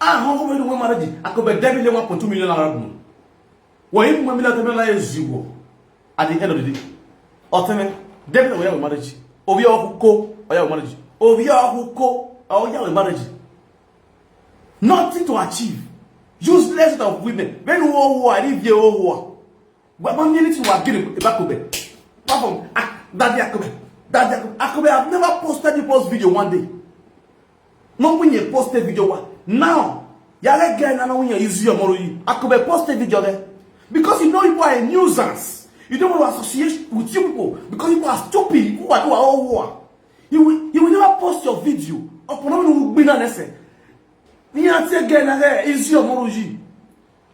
Ah, how come you want marriage? Akobe devil le one point two million naira. Wọ́n yìí mú mi lọ́tọ́ mi láyé ziwọ̀. At the end of the day, ọ̀tẹ́mẹ́, David ọ̀yá wẹ̀ marriage. Obi ọkụ ko, ọ̀yá wẹ̀ marriage. Obi ọkụ ko, ọ̀yá wẹ̀ marriage. Nothing to achieve. Useless set of women. When who who are if you who are. But man, anything we are getting about Kobe. Papa, ah, daddy Akobe, daddy Akobe. Akobe, I've never posted the post video one day. No when you post a video wa. Now, ya le guy na no when you use your moro yi. Akobe post a video there. Because you know people are a nuisance. You don't want to associate with you people because people are stupid. People are do all war. You will you will never post your video. Upon no will be na nese. Ni ati guy na there is your moro yi.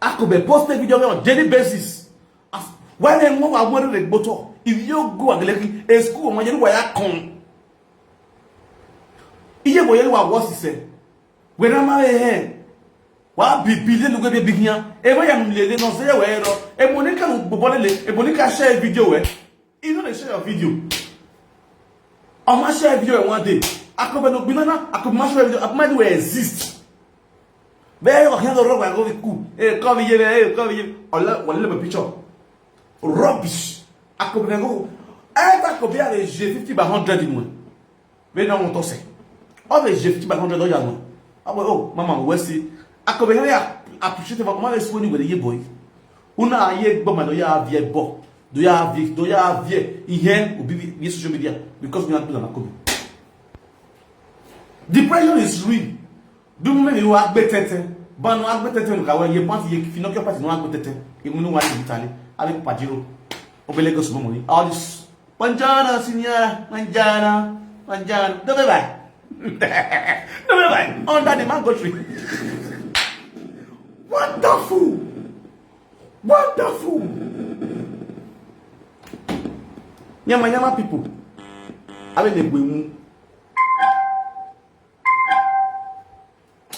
Akobe post a video on daily basis. As why they want to wear the boto? If you go agleki, a school when you were come. Iye boye wa wo sise. We na ma he. Wa bi bi le lugbe bi giyan. E ma ya mi le le no se we ro. E mo ni ka mo gbo le le. E mo ni ka share video we. You know they share your video. I ma share video we one day. Akobe no gbinana, akobe ma share video. Akobe ma do exist. Be o kan do ro wa go ku. E ko bi ye be, e ko bi ye. Ola wala be picture. Rubbish. Akobe go. E ta ko bi a le je fifty by hundred in one. Bẹ́ẹ̀ náà wọ́n tọ́sẹ̀. Ọ lè ṣe fifty by hundred lọ́jà wọn. Àwọn oh mama wẹ́ sí. Akọ̀bẹ̀ yẹn yà appreciate for ọmọ rẹ̀ sí wọ́n ní wẹ̀rẹ̀ yé boy. Una aye gboma do ya vie bo. Do ya vie, do ya vie. Ihe obi bi social media because we are people na kobe. Depression is real. Do me you agbe tete. Ba no agbe tete no ka we ye party ye finoke party no agbe tete. Emu no wa ni tale. Abi pajiro. Obele go sumo money. All this Manjana, signora, manjana, manjana. Don't be bad. Don't be bad. Under the mango tree. Wonderful. Wonderful. Nyama nyama people. Abe ne gbe mu.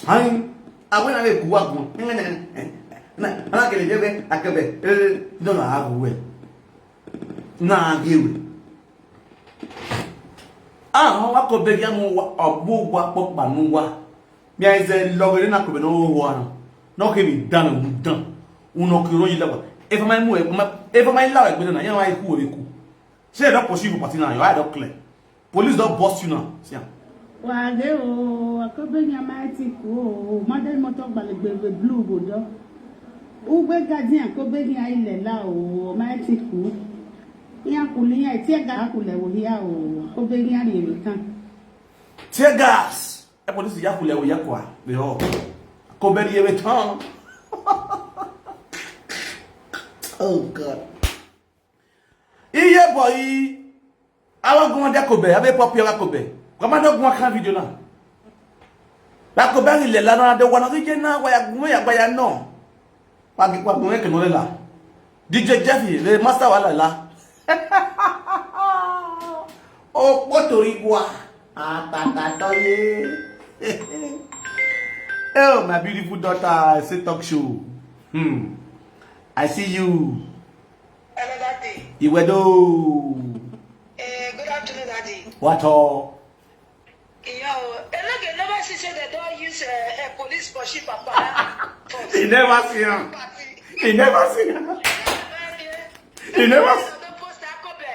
Ayin, awe na le ku wa gun. Na na kele je be akebe. Eh, no na agu we. Na agu we. Ah, wa ko be ya mo wa obu wa po pa nu wa. Mi ai ze lo gere na ko be no wa. No ke mi dan mu dan. Uno ki ro yi la wa. If my mu, if my la wa gbe na, ya wa ku we ku. Say don't pursue you party now. Your eye don't clear. Police don't bust you now. See am. Wage o, akobe nya mighty ku o, made moto gbalegbe blue bodo. Ugbe gadi akobe nya ile la o, mighty ku. Ya kuli ya tie ga kule wo ya o, akobe nya ni ewe tan. Tear gas. E police ya kule wo ya kwa. Be ho. Akobe ni ewe tan. Oh God. Iye boy. Awa gun de kobe, abe pop ya kobe. Kama no gun kan video na. La kobe ni le la na de wa na je na wa ya gun ya gba ya no. Wa gi wa gun ke no le la. D J Jeffy, le master wa la la. O potori kwa. Atata to ye. Oh, my beautiful daughter, I say talk show. Hmm. I see you. Hello, Daddy. Iwedo. Eh, good afternoon, Daddy. What all? Yo, Eloge never see say they don't use uh, uh, police for ship papa. He never see him. He never see him. He never see. Don't post that copy.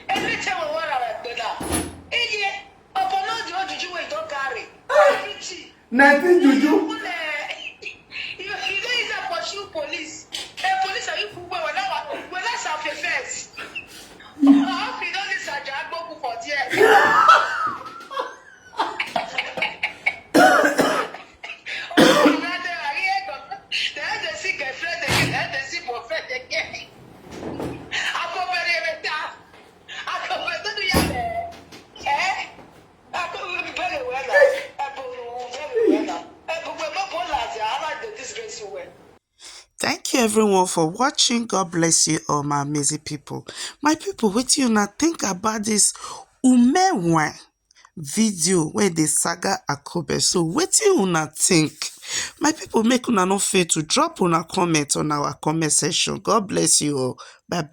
Every time we want our brother. Iye, upon all the old juju we don't carry. Every nineteen juju. You, you, you don't use that pursue police. A police are you put well, well, well, that's our first. I hope you don't listen to Agboku for there. Thank you everyone for watching. God bless you all, my amazing people. My people, what you not think about this Umewan video where they saga Akobe? So what you not think? My people, make una no fail to drop una comment on our comment section. God bless you all. Bye bye.